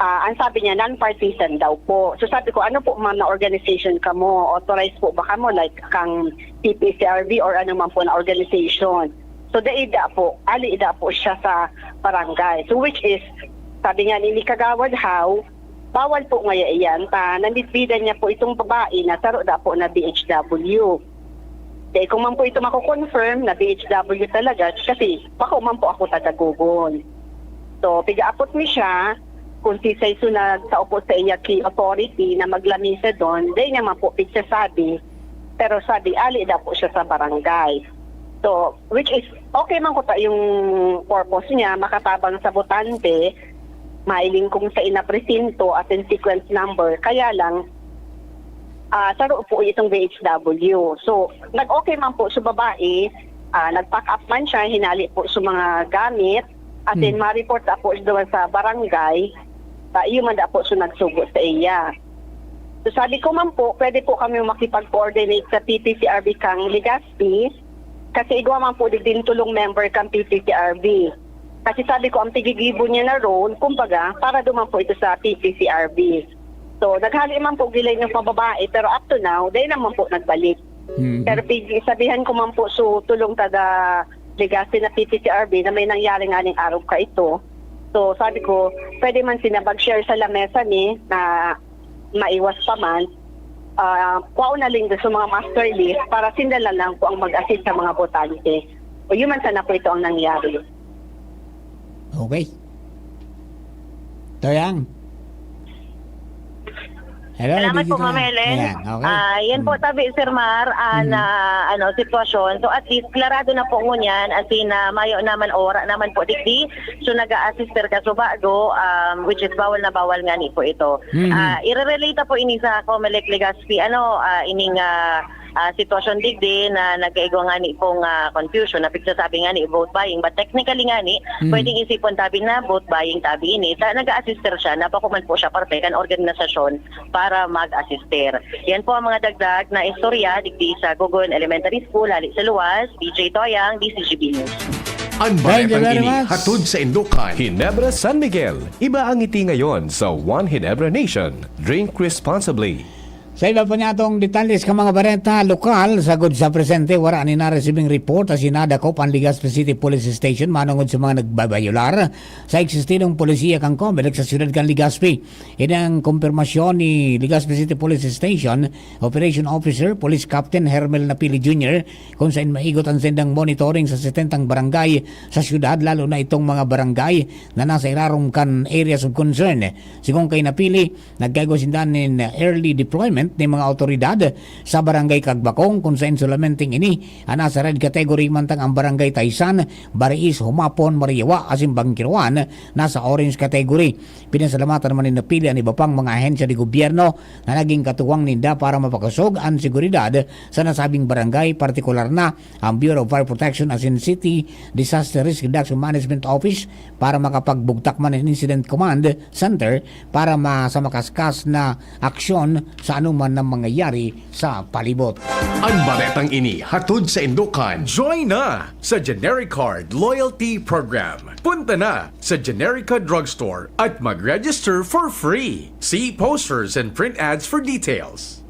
Ah, ang sabi niya, non-partisan daw po. So, sabi ko, "Ano po, ma'am, na organization kamo? Authorized po ba kamo? Like, kang P P C R B or ano man po na organization?" So, daida po, ali da po siya sa barangay. So, which is, sabi nga ni, ni Kagawad How, bawal po ngaya iyan. Ta, nabitbidan niya po itong babae na saro da po na B H W. Kaya kung man po ito mako-confirm na B H W talaga, kasi bako man po ako taga Gugon. So, pigaapot mi siya, kung si Saiso nagtao po sa iya ki authority na maglamisa doon, dahil niya man po pigsasabi, pero sabi, ali da po siya sa barangay. So, which is, okay man ko ta yung purpose niya, makatabang sa botante, mailing kung sa inapresinto at yung sequence number. Kaya lang, ah saro po itong B H W. So, nag-okay man po sa babae, ah, nag-pack up man siya, hinali po sa mga gamit, at then ma-report na po doon sa barangay, ta iyo man da po so nagsugo sa iya. So, sabi ko man po, pwede po kami makipag-coordinate sa P P C R B kang Legazpi, kasi igwa man po din tulong member kang P P C R B. Kasi sabi ko, ang pigigibo niya na role, kumbaga, para duman po ito sa P P C R B. So, naghali man po gilay ng pababae, pero up to now, dahil naman po nagbalik. Mhm. Pero pig-, sabihan ko man po, so, tulong taga Legazpi na P P C R B na may nangyari nga ning araw ka ito. So, sabi ko, pwede man sila mag-share sa lamesa ni na maiwas pa man. Ah, kuha na lang sa mga master list para sinda na lang po ang mag-assist sa mga botante. O yun man sana po ito ang nangyari. Okay. Toyang. Hello, Salamat D J po, Ma'am Toyang. Helen. Ayan, okay. Ah, yan po, Hmm. tabi, Sir Mar, ah, Hmm. na ano, sitwasyon. So, at least, klarado na po ngunyan, as in, ah, mayo naman o wala naman po digdi. So, nag-a-assister ka subago, um, which is bawal na bawal nga ni po ito. Mhm. Ah, irerelate po ini sa Comelec Legazpi, ano, ah, ining ah, ah, sitwasyon digdi na nagkaigwa nga ni pong ah, confusion, na pigsasabi nga ni vote buying. But technically nga ni, Mhm. pwedeng isipon tabi na vote buying tabi ini. Ta, nag-a-assister siya, na bako man po siya parte kan organisasyon para mag-assister. Yan po ang mga dagdag na istorya digdi sa Gogon Elementary School, hali sa luwas, D J Toyang, D C G B News. Ang baretang ini hatod sa indokan Ginebra San Miguel. Iba ang ngiti ngayon sa One Ginebra Nation. Drink responsibly. Sa iba pa niyatong detalles kan mga bareta lokal, sagod sa presente, wara ni naresibing report asin nadakop ang Legazpi City Police Station manongod sa mga nagbabayular sa eksistidong polisiya kan Comelec sa siyudad kan Legazpi. Ini ang kumpirmasyon ni Legazpi City Police Station Operation Officer, Police Captain Hermel Napili Junior, kung sain maigot ang sendang monitoring sa setentang barangay sa siyudad, lalo na itong mga barangay na nasa irarom kan areas of concern. Sigon kay Napili, nagkaigwa sinda nin early deployment nin mga awtoridad sa Barangay Cagbacong, kung sain solamenteng ini ang nasa red category, mantang ang Barangay Taysan, Bariis, Humapon, Mariawa asin Bangkiruan nasa orange category. Pinasalamatan man ni Napili an iba pang mga ahensya de gobyerno na naging katuwang ninda para mapakosog an seguridad sa nasabing barangay, partikular na ang Bureau of Fire Protection asin City Disaster Risk Reduction Management Office para makapagbugtak man nin Incident Command Center para ma-, sa makaskas na aksyon sa anuman na mangyayari sa palibot. Ang baretang ini hatod sa indokan. Join na sa Generic Card Loyalty Program. Punta na sa Generica Drugstore at mag-register for free. See posters and print ads for details.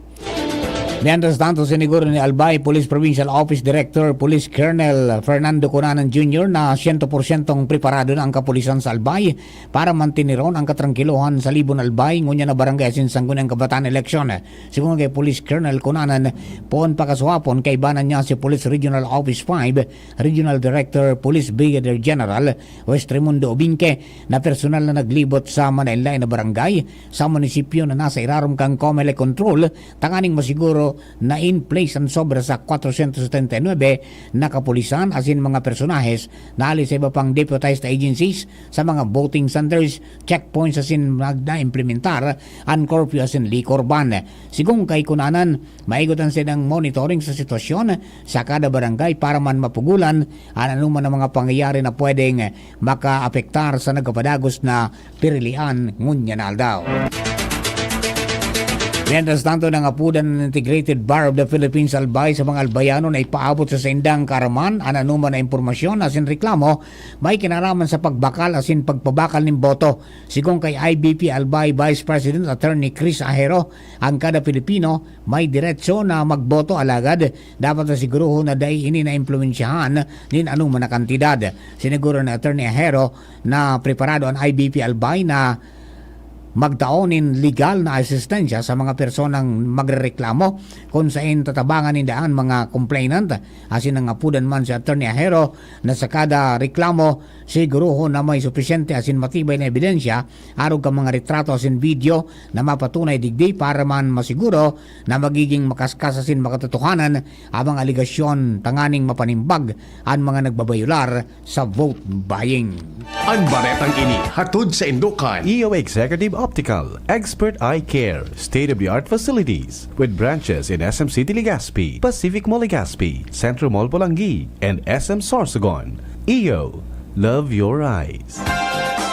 Mientras tanto, siniguro ni Albay Police Provincial Office Director Police Colonel Fernando Cunanan Junior na siyento porsyentong preparado na ang kapulisan sa Albay para manteneron ang katrangkilohan sa Libon Albay, ngunyan na barangay asin Sangguniang Kabataan eleksyon. Sigon kay Police Colonel Cunanan, poon pa kasuhapon, kaibanan niya si Police Regional Office five Regional Director Police Brigadier General Wes Raimundo Obinque na personal na naglibot sa manlaen-laen na barangay sa munisipyo na nasa irarom kan Comelec control, tanganing masiguro na in place an sobra sa kwatrosyentos setenta y nuebe na kapulisan asin mga personahes na hali sa iba pang deputized agencies sa mga voting centers, checkpoints asin nag-, naimplementar an curfew asin liquor ban. Sigon kay Cunanan, maigot an sendang monitoring sa sitwasyon sa kada barangay para man mapugolan an anoman na mga pangyayari na pwedeng makaapektar sa nagpapadagos na pirilian ngunyan na aldaw. Mientras tanto, nangapudan an Integrated Bar of the Philippines Albay sa mga Albayano na ipaabot sa saindang kaaraman an anoman na impormasyon asin reklamo may kinaraman sa pagbakal asin pagpabakal nin boto. Sigon kay I B P Albay Vice President Attorney Chris Ajero, ang kada Pilipino may diretso na magboto, alagad dapat na siguruhon na dai ini naimpluwensyahan nin anoman na kantidad. Siniguro ni Attorney Ajero na preparado an I B P Albay na magtao nin legal na asistensya sa mga personang magrereklamo, kun saen tatabangan ninda an mga complainant. Asin nangapudan man si Attorney Ajero na sa kada reklamo, siguruhon na may supisyente asin matibay na ebidensya, arog kan mga retrato asin video na mapatunay digdi, para man masiguro na magiging makaskas asin makatotohanan ang mga alegasyon, tanganing mapanimbag an mga nagbabayular sa vote buying. Ang baretang ini hatod sa indokan. E O Executive Optical, expert eye care, state-of-the-art facilities, with branches in S M City Legazpi, Pacific Mall Legazpi, Centro Mall Polangui, and S M Sorsogon. E O, love your eyes.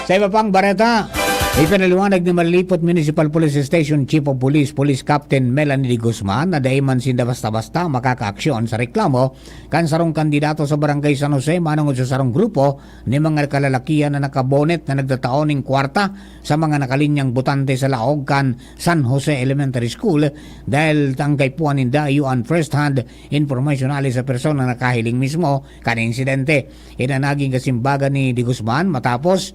Sa iba pang bareta, ipinaliwanag ni Malilipot Municipal Police Station Chief of Police, Police Captain Melanie de Guzman, na dai man sinda basta-basta makakaaksyon sa reklamo kan sarong kandidato sa Barangay San Jose manongod sa sarong grupo ni mga kalalakihan na nakabonet na nagtatao ning kwarta sa mga nakalinyang botante sa laog kan San Jose Elementary School, dahil ang kaipuhan ninda iyo an first hand information hali sa persona na nakahiling mismo kan insidente. Ini an naging kasimbagan ni De Guzman matapos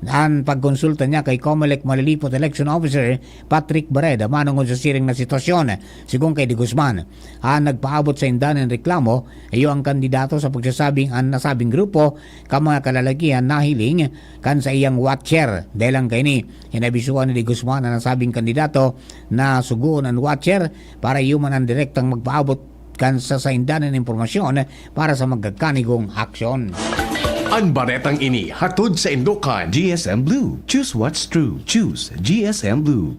an pagkonsulta niya kay Comelec Malilipot Election Officer Patrick Bareda manongod sa siring na sitwasyon. Sigon kay De Guzman, an nagpaabot sa inda nin reklamo iyo ang kandidato sa pagsasabing an nasabing grupo kan mga kalalakihan nahiling kan saiyang watcher. Dahel lang kaini, inabisuan ni De Guzman an nasabing kandidato na sugoon an watcher para iyo man an direktang magpaabot kan sa sainda nin impormasyon para sa magkakanigong aksyon. Ang baretang ini hatod sa indokan. G S M Blue. Choose what's true. Choose G S M Blue.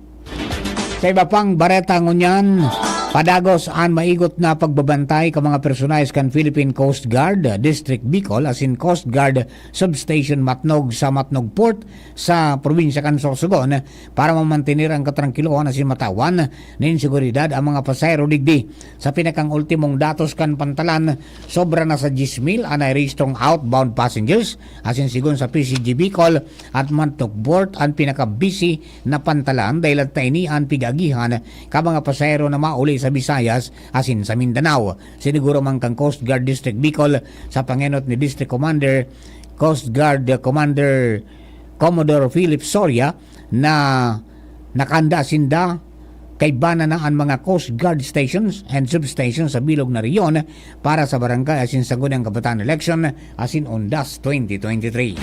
Sa iba pang bareta ngunyan, Padagos an maigot na pagbabantay kan mga personahes kan Philippine Coast Guard, District Bicol, asin Coast Guard Substation Matnog sa Matnog Port sa probinsya kan Sorsogon para mamantener an katrangkilohan asin matawan nin seguridad an mga pasahero digdi. Sa pinakang-ultimong datos kan pantalan, sobra na sa diyes mil an nairehistrong outbound passengers, asin sigon sa P C G Bicol, an Matnog Port an pinaka-busy na pantalan, dahilan ta ini an pig-agihan kan mga pasahero na mauli sa Visayas asin sa Mindanao. Siniguro man kan Coast Guard District Bicol sa pangenot ni District Commander, Coast Guard Commander Commodore Philip Soria na nakahanda sinda, kaiba na an mga Coast Guard stations and substations sa bilog na rehiyon para sa barangay asin Sangguniang Kabataan Election asin Undas twenty twenty-three.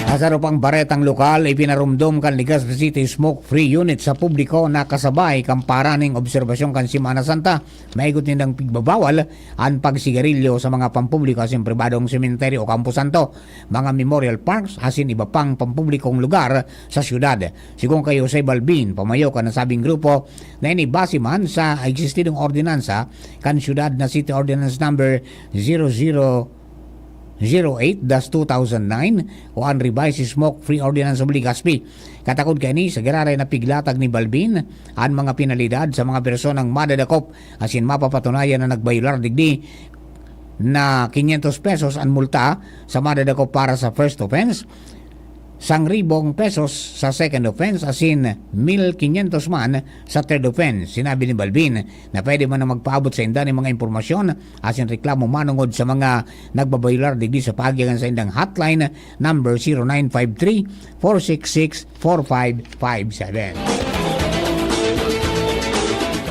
Sa saro pang baretang lokal, ipinarumdom kan Legazpi City Smoke Free Unit sa publiko na kasabay kan paraning obserbasyon kan Semana Santa, maigot nindang pigbabawal an pagsigarilyo sa mga pampubliko asin pribadong sementeryo o kamposanto, mga memorial parks asin iba pang pampublikong lugar sa syudad. Sigon kay Jose Balbin, pamayo kan nasabing grupo, na ini base man sa existidong ordinansa kan syudad na City Ordinance Number zero zero zero eight dash two thousand nine o an Revised Smoke Free Ordinance of Legazpi. Katakod kaini, sa giraray na piglatag ni Balbin an mga penalidad sa mga personang madadakop asin mapapatunayan na nagbayular digdi na quinientos pesos an multa sa madadakop para sa first offense, sangribong pesos sa second offense, asin mil quinientos man sa third offense. Sinabi ni Balbin na pwede man na magpaabot sa inda nin mga impormasyon asin reklamo manongod sa mga nagbabayular digdi sa paagi kan saindang hotline number zero nine five three, four six six, four five five seven.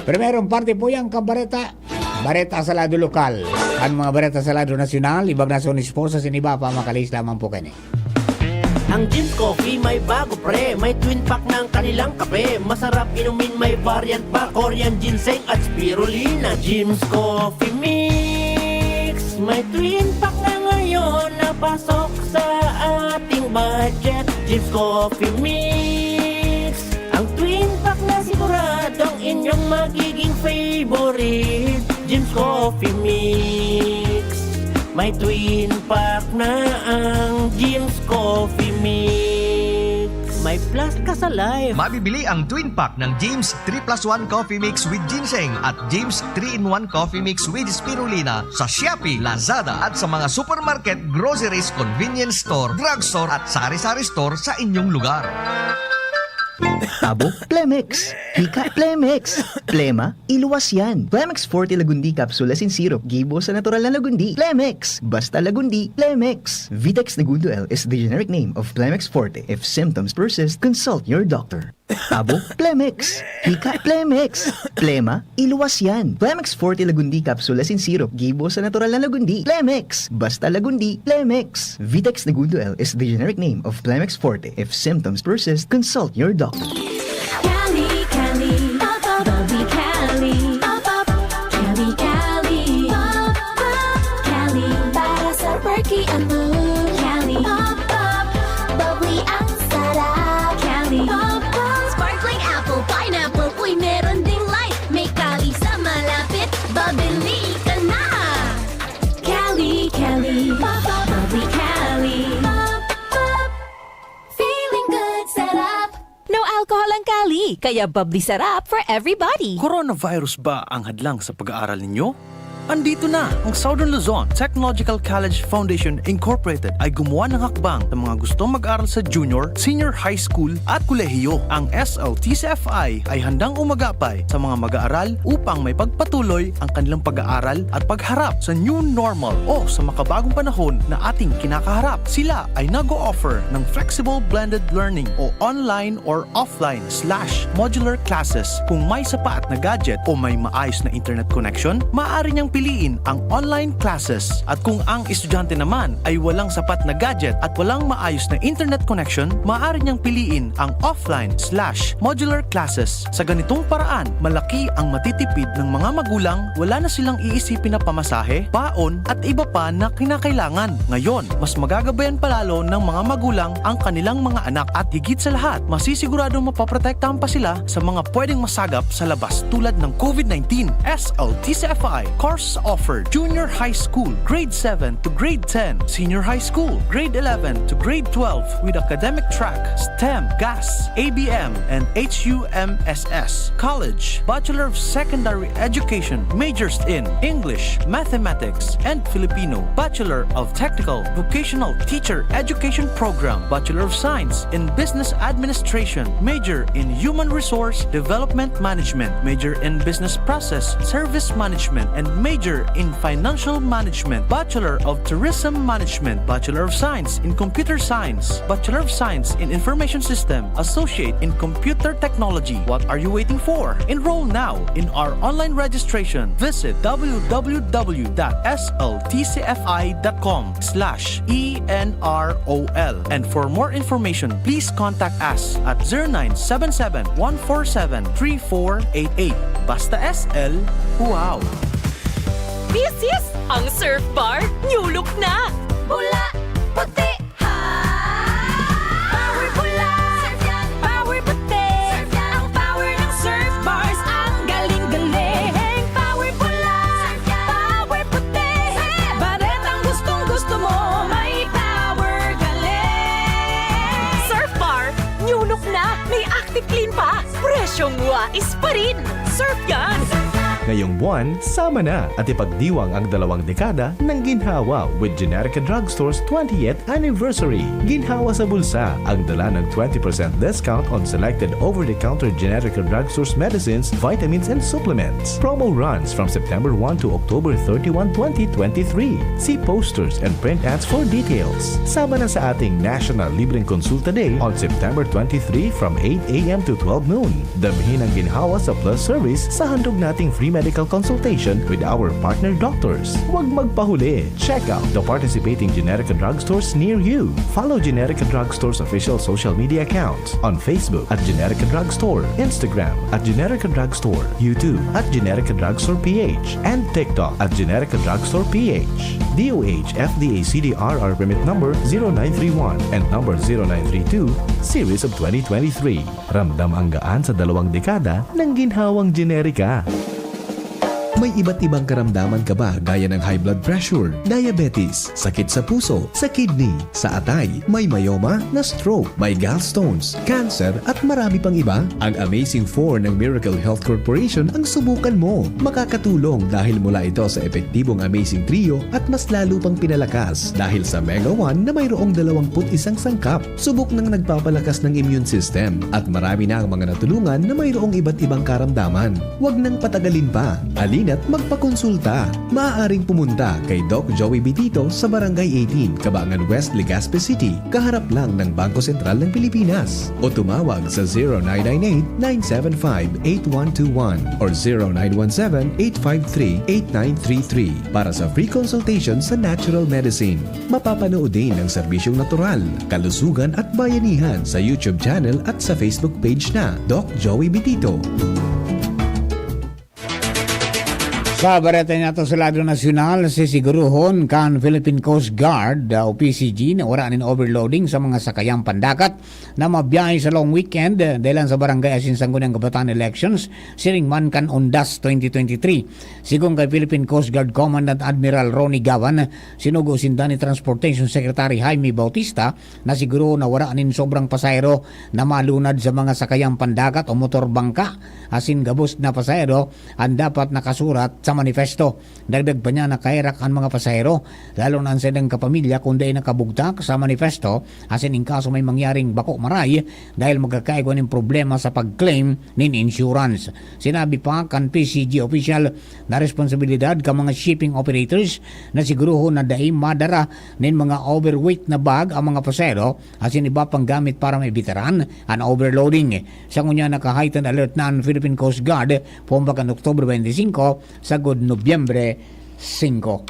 Primerong parte po yan, kabareta. Bareta sa lado lokal. Ang mga bareta sa lado nasyonal, ibang nasyon, esposa, sin iba pa, makalis lamang po kani. Ang Jim's Coffee may bago, pre. May twin pack ng kanilang kape. Masarap inumin, may variant pa. Korean ginseng at spirulina. Jim's Coffee Mix. May twin pack na ngayon na pasok sa ating budget. Jim's Coffee Mix. Ang twin pack na siguradong inyong magiging favorite. Jim's Coffee Mix. May twin pack na ang Jim's Coffee Mix. May plus ka sa life. Mabibili ang twin pack ng Jim's three plus one Coffee Mix with Ginseng at Jim's three-in-one Coffee Mix with Spirulina sa Shopee, Lazada at sa mga supermarket, groceries, convenience store, drugstore at sari-sari store sa inyong lugar. Tabo, Plemex. Hika, Plemex. Plema, iluwas yan. Plemex Forte Lagundi Capsule asin Syrup. Gibo sa natural na lagundi. Plemex. Basta lagundi, Plemex. Vitex Negundo L is the generic name of Plemex Forte. If symptoms persist, consult your doctor. Tabo, Plemex. Hika, Plemex. Plema, iluwas yan. Plemex Forte Lagundi Capsule asin Syrup. Gibo sa natural na lagundi. Plemex. Basta lagundi, Plemex. Vitex Negundo L is the generic name of Plemex Forte. If symptoms persist, consult your doctor. Cali, Cali, pop, pop, bubbly Cali, pop, pop, Cali, Cali, pop, pop, Cali, para sa perky and blue. Cali, pop, pop, bubbly ang sarap. Cali, pop, pop, sparkling apple, pineapple, uy, meron ding light. May Cali sa malapit, babili ka na. Cali, Cali, pop, pop, bubbly Cali, pop, pop, feeling good, sarap. No alcohol ang Cali, kaya bubbly sarap for everybody. Coronavirus ba ang hadlang sa pag-aaral ninyo? Andito na! Ang Southern Luzon Technological College Foundation Incorporated ay gumawa ng hakbang sa mga gustong mag-aral sa junior, senior high school at kolehiyo. Ang S L T C F I ay handang umagapay sa mga mag-aaral upang may pagpatuloy ang kanilang pag-aaral at pagharap sa new normal o sa makabagong panahon na ating kinakaharap. Sila ay nag-o-offer ng flexible blended learning o online or offline slash modular classes. Kung may sapat na gadget o may maayos na internet connection, maaari niyang piliin ang online classes. At kung ang estudyante naman ay walang sapat na gadget at walang maayos na internet connection, maaari niyang piliin ang offline slash modular classes. Sa ganitong paraan, malaki ang matitipid ng mga magulang, wala na silang iisipin na pamasahe, baon, at iba pa na kinakailangan. Ngayon, mas magagabayan pa lalo ng mga magulang ang kanilang mga anak at higit sa lahat, masisiguradong mapoprotektahan pa sila sa mga pwedeng masagap sa labas tulad ng COVID nineteen. S L T C F I course offered: Junior High School, Grade seven to Grade ten, Senior High School, Grade eleven to Grade twelve, with academic track, STEM, GAS, A B M, and H U M S S. College, Bachelor of Secondary Education, majors in English, Mathematics, and Filipino, Bachelor of Technical Vocational Teacher Education Program, Bachelor of Science in Business Administration, major in Human Resource Development Management, major in Business Process Service Management, and major in Financial Management, Bachelor of Tourism Management, Bachelor of Science in Computer Science, Bachelor of Science in Information System, Associate in Computer Technology. What are you waiting for? Enroll now in our online registration. Visit w w w dot s l t c f i dot com slash e n r o l. And for more information, please contact us at zero nine seven seven, one four seven, three four eight eight. Basta S L, wow! Misis, ang Surf Bar, new look na! Pula, puti, ha! Power pula, surf yan. Power puti, surf yan. Ang power ng Surf Bars, ang galing-galing. Power pula, surf yan. Power puti, surf yan. Baretang gustong-gusto mo, may power galing. Surf Bar, new look na, may Active Clean pa, presyong wais pa rin. Surf yan! Ngayong buwan, sama na at ipagdiwang ang dalawang dekada ng Ginhawa with Generica Drugstore's twentieth anniversary. Ginhawa sa bulsa ang dala ng twenty percent discount on selected over-the-counter Generica Drugstore's medicines, vitamins, and supplements. Promo runs from September one to October thirty-one, twenty twenty-three. See posters and print ads for details. Sama na sa ating National Libreng Konsulta Day on September twenty-three from eight a m to twelve noon. Damhin ang ginhawa sa Plus Service sa handog nating free medical consultation with our partner doctors. Huwag magpahuli. Check out the participating Generica Drugstores near you. Follow Generica Drugstore's official social media accounts on Facebook at Generica Drugstore, Instagram at Generica Drugstore, YouTube at Generica Drugstore P H, and TikTok at Generica Drugstore P H. D O H F D A C D R R permit number zero nine three one and number zero nine three two, series of twenty twenty-three. Ramdam ang gaan sa dalawang dekada ng ginhawang Generica. May iba't ibang karamdaman ka ba, gaya ng high blood pressure, diabetes, sakit sa puso, sa kidney, sa atay, may myoma, na-stroke, may gallstones, cancer, at marami pang iba? Ang Amazing Four ng Miracle Health Corporation ang subukan mo. Makakatulong dahil mula ito sa epektibong Amazing Trio at mas lalo pang pinalakas dahil sa Mega One na mayroong dalawampu't isang sangkap. Subok nang nagpapalakas ng immune system at marami na ang mga natulungan na mayroong iba't ibang karamdaman. Huwag nang patagalin pa. Halina't magpakonsulta. Maaaring pumunta kay Doc Joey Bitito sa Barangay eighteen, Cabangan West, Legazpi City, kaharap lang ng Bangko Sentral ng Pilipinas. O tumawag sa zero nine nine eight, nine seven five, eight one two one or zero nine one seven, eight five three, eight nine three three para sa free consultation sa natural medicine. Mapapanood din ang serbisyong natural, kalusugan at bayanihan sa YouTube channel at sa Facebook page na Doc Joey Bitito. Sa bareta nato sa lado nasyonal, sisiguruhon kan Philippine Coast Guard, ah, o P C G, na wara nin overloading sa mga sakayang pandagat na mabiyahe sa long weekend, ah, dahilan sa barangay asin sangguniang kabataan elections, siring man kan Undas twenty twenty-three. Sigon kay Philippine Coast Guard Commandant Admiral Ronnie Gavan, sinugo sinda ni Transportation Secretary Jaime Bautista na siguro na wara nin sobrang pasahero na malunad sa mga sakayang pandagat o motor bangka, asin gabos na pasahero an dapat nakasurat sa manifesto. Dagdag pa niya na kaherak an mga pasahero, lalo na an saindang kapamilya, kun dai nakabugtak sa manifesto, asin in kaso may mangyaring bako maray dahil magkakaigwa nin problema sa pag-claim nin insurance. Sinabi pa kan P C G official na responsibilidad kan mga shipping operators na sigurohon na dai madara nin mga overweight na bag ang mga pasahero asin iba pang gamit para maibitaran an overloading. Sa ngunyan, naka-heightened alert na an Philippine Coast Guard poon pa kan October twenty-five sagod Nobyembre singko.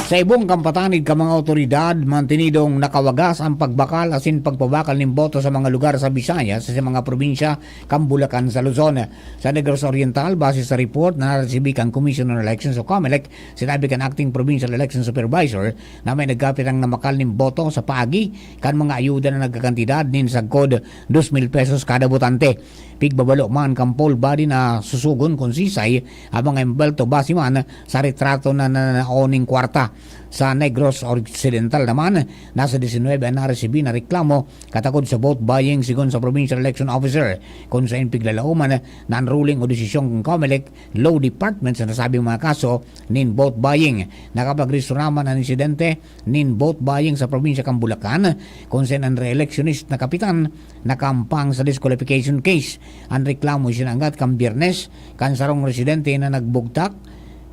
Sa ibong kampatanid kan mga awtoridad, mantinidong nakawagas ang pagbakal asin pagpabakal nin boto sa mga lugar sa Visayas, sa mga probinsya kan Bulacan sa Luzon. Sa Negros Oriental, base sa report na naresibi kan Commission on Elections o COMELEC, sinabi kan Acting Provincial Election Supervisor na may nagkapirang namakal nin boto sa paagi kan mga ayuda na nagkakantidad nin sagkod dos mil pesos kada botante. Pigbabalo man kan poll body na susugon kun sisay ang mga embwelto base man sa retrato na nananao ning kwarta. Sa Negros Occidental naman, nasa diecinuebe an naresibi na reklamo katakod sa vote buying, sigon sa Provincial Election Officer, kun saen piglalaoman na an ruling o desisyon kan COMELEC Law Department sa nasabing mga kaso nin vote buying. Nakapagrehisto naman an insidente nin vote buying sa probinsya kan Bulacan, kun saen an re-electionist na kapitan nakaampang sa disqualification case. An reklamo isinanggat kan Biyernes kan sarong residente na nagbugtak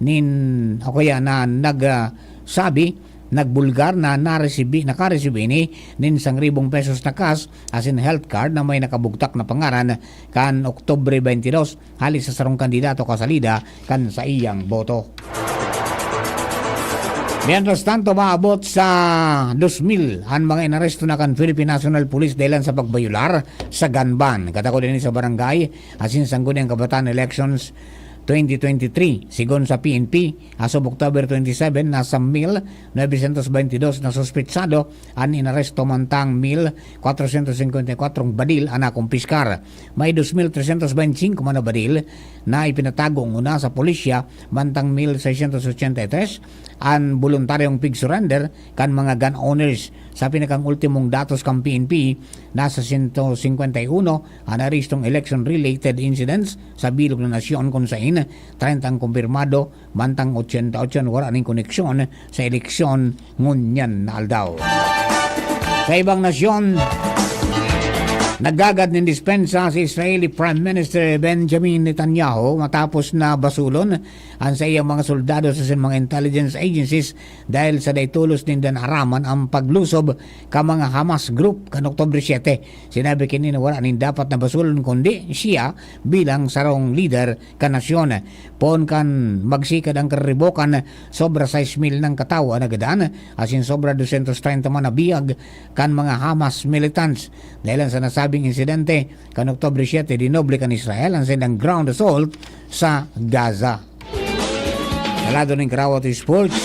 nin, o kaya na nag, ah, sabi, nagbulgar na naresibi, nakaresibi ini nin sarong ribong pesos na cash asin health card na may nakabugtak na pangaran kan Oktubre twenty-two hali sa sarong kandidato kasalida kan saiyang boto. Mientras tanto, maabot sa dos mil an mga inaresto na kan Philippine National Police dahilan sa pagbayular sa gun ban. Katakod ini sa barangay asin sangguniang kabataan elections twenty twenty-three. Sigon sa P N P, as of October twenty-seven, nasa mil novecientos beintidós na suspetsado an inaresto, mantang mil kwatrosyentos singkwenta y kwatro badil an nakumpiskar. May dos mil tresyentos beinti singko man na badil na ipinatago nguna sa pulisya, mantang mil seisyentos otsenta y tres an boluntaryong pig-surrender kan mga gun owners. Sa pinakang-ultimong datos kan P N P, nasa sento singkwenta y uno an arestong election-related incidents sa bilog na nasyon, kun saen treinta an kumpirmado, mantang otsenta y ocho an wara nin koneksyon sa eleksyon ngunyan na aldaw. Sa ibang nasyon, naggagad nin dispensa si Israeli Prime Minister Benjamin Netanyahu matapos na basulon an saiyang mga soldado sa mga intelligence agencies dahil sa dai tolos ninda naaraman an paglusob kan mga Hamas group kan Oktubre siete. Sinabi kini na wara nin dapat na basulon kundi siya bilang sarong lider kan nasyon. Poon kan magsikad an kariribokan, sobra sais mil nang katawo an nagadan, asin sobra dosyentos treinta man na bihag kan mga Hamas militants. Dahilan sa nasabing insidente, kan Oktubre siete, dinoble kan Israel an saindang ground assault sa Gaza. Sa lado nin Karawat Sports,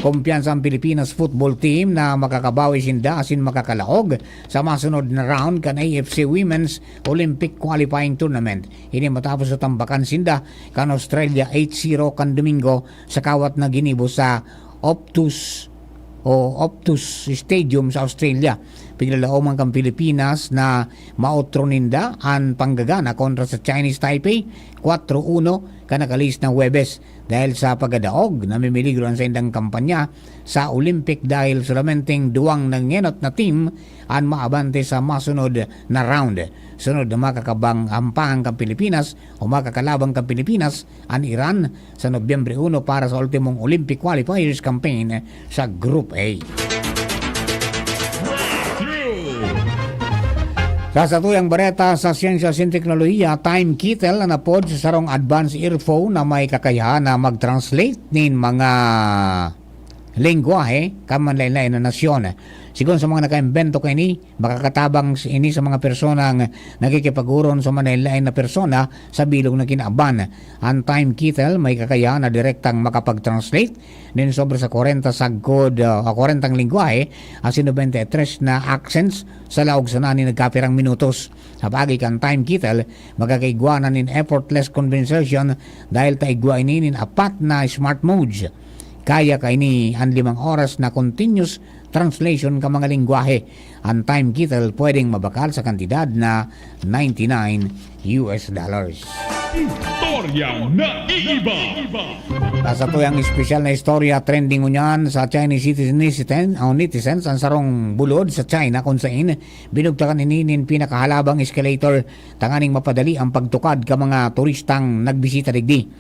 kumpiyansa ang Pilipinas football team na makakabawi sinda asin makakalaog sa masunod na round kan A F C Women's Olympic Qualifying Tournament. Ini matapos sa tambakan sinda kan Australia eight zero kan Domingo sa kawat na ginibo sa Optus o Optus Stadium sa Australia. Piglalaoman kan Pilipinas na maotro ninda an panggagana kontra sa Chinese Taipei, kwatro uno, kan nakalihis na Huwebes. Dahil sa pagkadaog, namimiligro an saindang kampanya sa Olympic dahil solamenteng duwang nangenot na team an maabante sa masunod na round. Sunod na makakabang ampangan kan Pilipinas o makakalaban kan Pilipinas an Iran sa Nobyembre uno para sa ultimong Olympic qualifiers campaign sa Group A. Sa satuyang bareta sa siyensya asin teknolohiya, Time Kittel an apod sa sarong advanced earphone na may kakayahan na mag-translate nin mga lengwahe kan manlaen-laen na nasyon. Sigon sa mga nakaimbento kaini, makakatabang ini sa mga personang nakikipag-oron sa manlaen-laen na persona sa bilog na kinaban. An Time Kittel may kakayahan na direktang makapag-translate nin sobra sa kwarenta sagkod, ah, kwarentang lengwahe asin nobenta y tres na accents sa laog sana nin nagkapirang minutos. Sa paagi kan Time Kittel, makakaigwa na nin effortless conversation dahil ta igwa ini nin apat na smart modes. Kaya kaini an limang oras na continuous translation kan mga lengwahe. An Time Kittel pwedeng mabakal sa kantidad na ninety-nine U S dollars. Istorya na iiba. Sa satuyang espesyal na istorya, trending ngunyan sa Chinese citizen, netizen, o netizens, an sarong bulod sa China kun saen binugtakan ini nin pinakahalabang escalator tanganing mapadali an pagtukad kan mga turistang nagbisita digdi.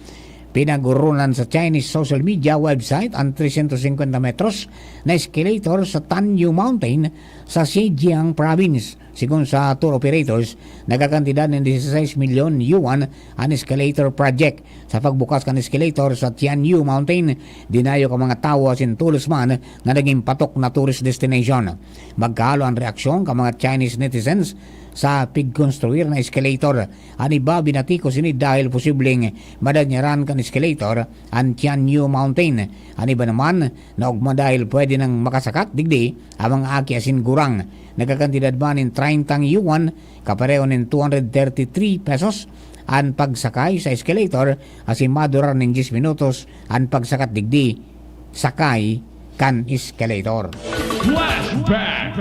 Pinag-oronan sa Chinese social media website an tresyentos singkwenta metros na escalator sa Tanyu Mountain sa Zhejiang Province. Sigon sa tour operators, nagkakantidad nin dieciséis milyon yuan an escalator project. Sa pagbukas kan escalator sa Tianyu Mountain, dinayo kan mga tawo asin tolos man na nagin patok na tourist destination. Magkahalo an reaksyon kan mga Chinese netizens sa pigkonstruir na escalator. An iba binatikos ini dahil posibleng madanyaran kan escalator an Tianyu Mountain. An iba naman, naogma dahil pwede nang makasakat digdi ang mga aki asin gurang. Nagkakantidad man nin treyntang yuan, kapareho nin two hundred thirty-three pesos, an pagsakay sa escalator, asin madurar nin diyes minutos an pagsakat digdi, sakay kan escalator. Flashback!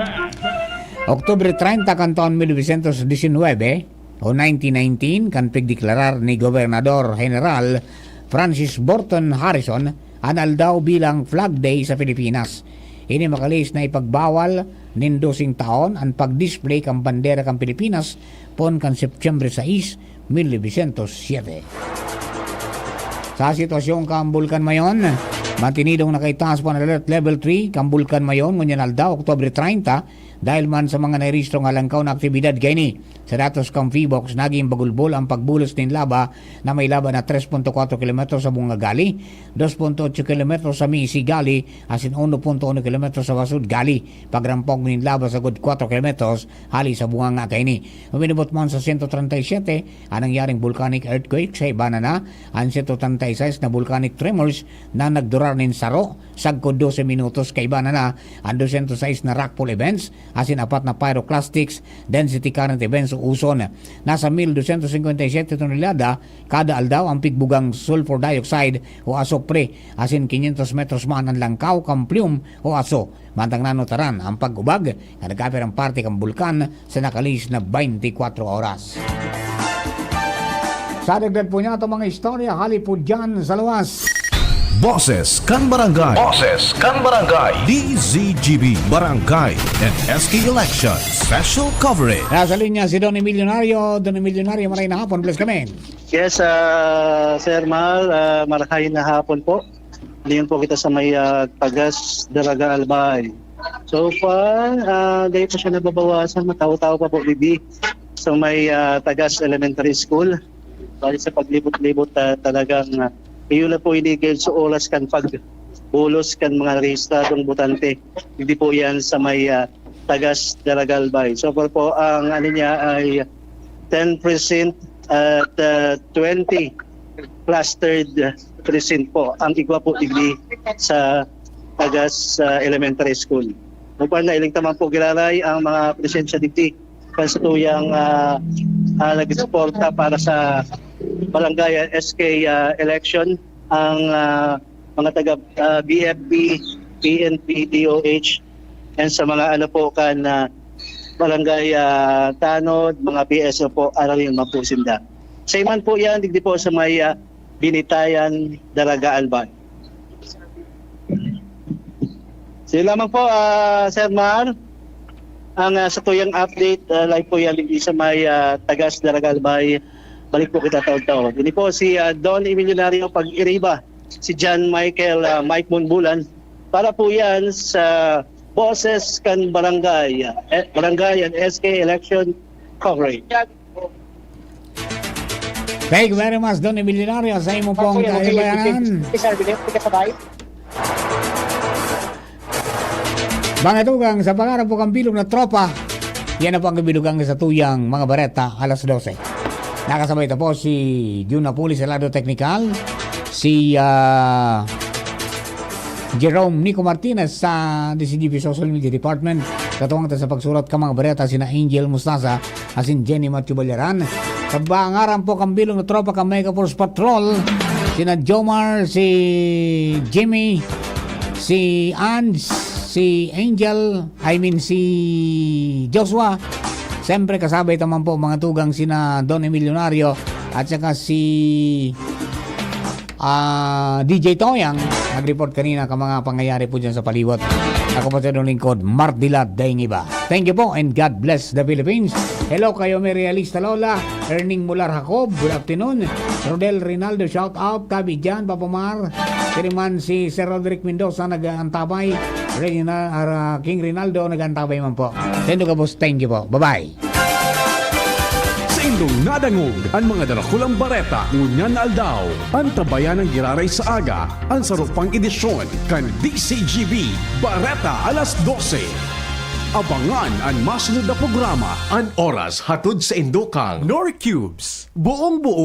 Oktubre treinta kan taon mil novecientos disinwebe o nineteen nineteen, kan pigdeklarar ni Gobernador General Francis Burton Harrison an aldaw bilang Flag Day sa Pilipinas. Ini makalihis na ipagbawal nin doseng taon an pag-display kan bandera kan Pilipinas poon kan Setyembre sais, mil novecientos siyete. Sa sitwasyon kan Bulkan Mayon, mantinidong nakaitaas pa an Alert Level three kan Bulkan Mayon ngunyan aldaw, Oktubre treinta, dahil man sa mga nairehistrong halangkaw na aktibidad kaini. Sa datos kan PHIVOLCS, nagin bagulbol an pagbulos nin laba na may laba na tres punto kwatro kilometro sa Bunga Gali, dos punto otso kilometro sa Misi Gali, asin uno punto uno kilometro sa Basud Gali. Pagrampog nin laba sagod kwatro kilometros hali sa Bunganga kaini. Uminabot man sa sento treinta y siete an nangyaring volcanic earthquake sa Ibana na, an sento treinta y seis na volcanic tremors na nagdurar nin saro sagkod dose minutos kaiba na na an dosyentos sais na rockfall events asin apat na pyroclastics density current events o uson. Nasa mil dosyentos singkwenta y siyete tonelada kada aldaw ang pigbugang sulfur dioxide o asupre, asin kinyentos metros man an langkaw kan plume o aso. Mantang nanotaran ang pag-ubag na nagkapirang parte kan bulkan sa nakalihis na baynti kwatro oras. Sa dagdag po niya itong mga istorya, hali po dyan sa luwas. Boses kan Barangay. Boses kan Barangay. D Z G B Barangay and S K Election Special Coverage. Nasa linya si Don Emilionario. Don Emilionario, maray na hapon. Bless kami. Yes, ah, Sir Mal, ah, marahay na hapon po. Ngayon po kita sa may, ah, Tagas, Daraga, Albay. So far, ah, dahil pa siya nababawasan, matao-tao pa po, bibi, sa may, ah, Tagas Elementary School. Bali sa paglibot-libot, ah, talagang, ah, iyon na po inigil sa oras kan pagbulos kan mga rehistradong botante. Hindi po yan sa may, ah, Tagas, Daraga, Albay. So far po, ang ano niya ay ten precinct at, ah, twenty clustered precinct po ang igwa po digdi sa Tagas, ah, Elementary School. Upang nailing taman po giraray ang mga presensya digdi kan sa tuyang, ah, ah, nagsuporta para sa barangay S K, ah, election, ang, ah, mga taga, ah, B F P, P N P, D O H, and sa mga ano po kan, ah, barangay, ah, tanod, mga P S O po, ararin man po sinda. Sa iman po yan, digdi po sa may, ah, Binitayan, Daraga, Albay. Sige lamang po, ah, Sir Mar. Ang, ah, sa tuyang update, ah, live po yan, digdi sa may, ah, Tagas, Daraga, Albay. Balik po kita taon-taon. Ini po si, ah, Don Emilionario Pag-iriba, si John Michael, ah, Mike Monbulan, para po yan sa Boses kan Barangay, eh, Barangay and S K Election Coverage. Thank you very much, Don Emilionario, sa imo pong kaibayanan. Mga tugang, sa pangarap po kang bilog na tropa, yan na po ang kabilugan sa tuyang mga bareta, alas dose. Nakasabay ta po si Jun Napoli sa lado teknikal, si, ah, Jerome Nico Martinez sa D C G P Social Media Department. Katuwang ta sa pagsurat ka mga bareta, sina Angel Mustasa asin Jenny Matthew Balyaran. Sa pangaran po kan bilog na tropa kan Mega Force Patrol, sina Jomar, si Jimmy, si Ange, si Angel, I mean si Joshua. Siyempre, kasabay ta man po mga tugang sina Don Emilionario at saka si, ah, D J Toyang. Nag-report kanina ka mga pangyayari po dyan sa paliwat. Ako po sa inyong lingkod, Mardila Daingiba. Thank you po and God bless the Philippines. Hello kayo, may Realista Lola, Erning Mular Jacob, good afternoon. Rodel Rinaldo, shout out. Tabi dyan, Papa Mar. Kiriman si Sir Roderick Mendoza, nag-aantapay. Reyna, ara, King Rinaldo, nag-antabay man po. Saindo gabos, thank you po. Bye-bye. Saindong nadangog an mga darakulang bareta ngunyan na aldaw. Antabayan an giraray sa aga, an saro pang edisyon kan D C G B, Bareta alas dose. Abangan an masunod na programa, an oras hatod saindo kan Nor Cubes, buong buo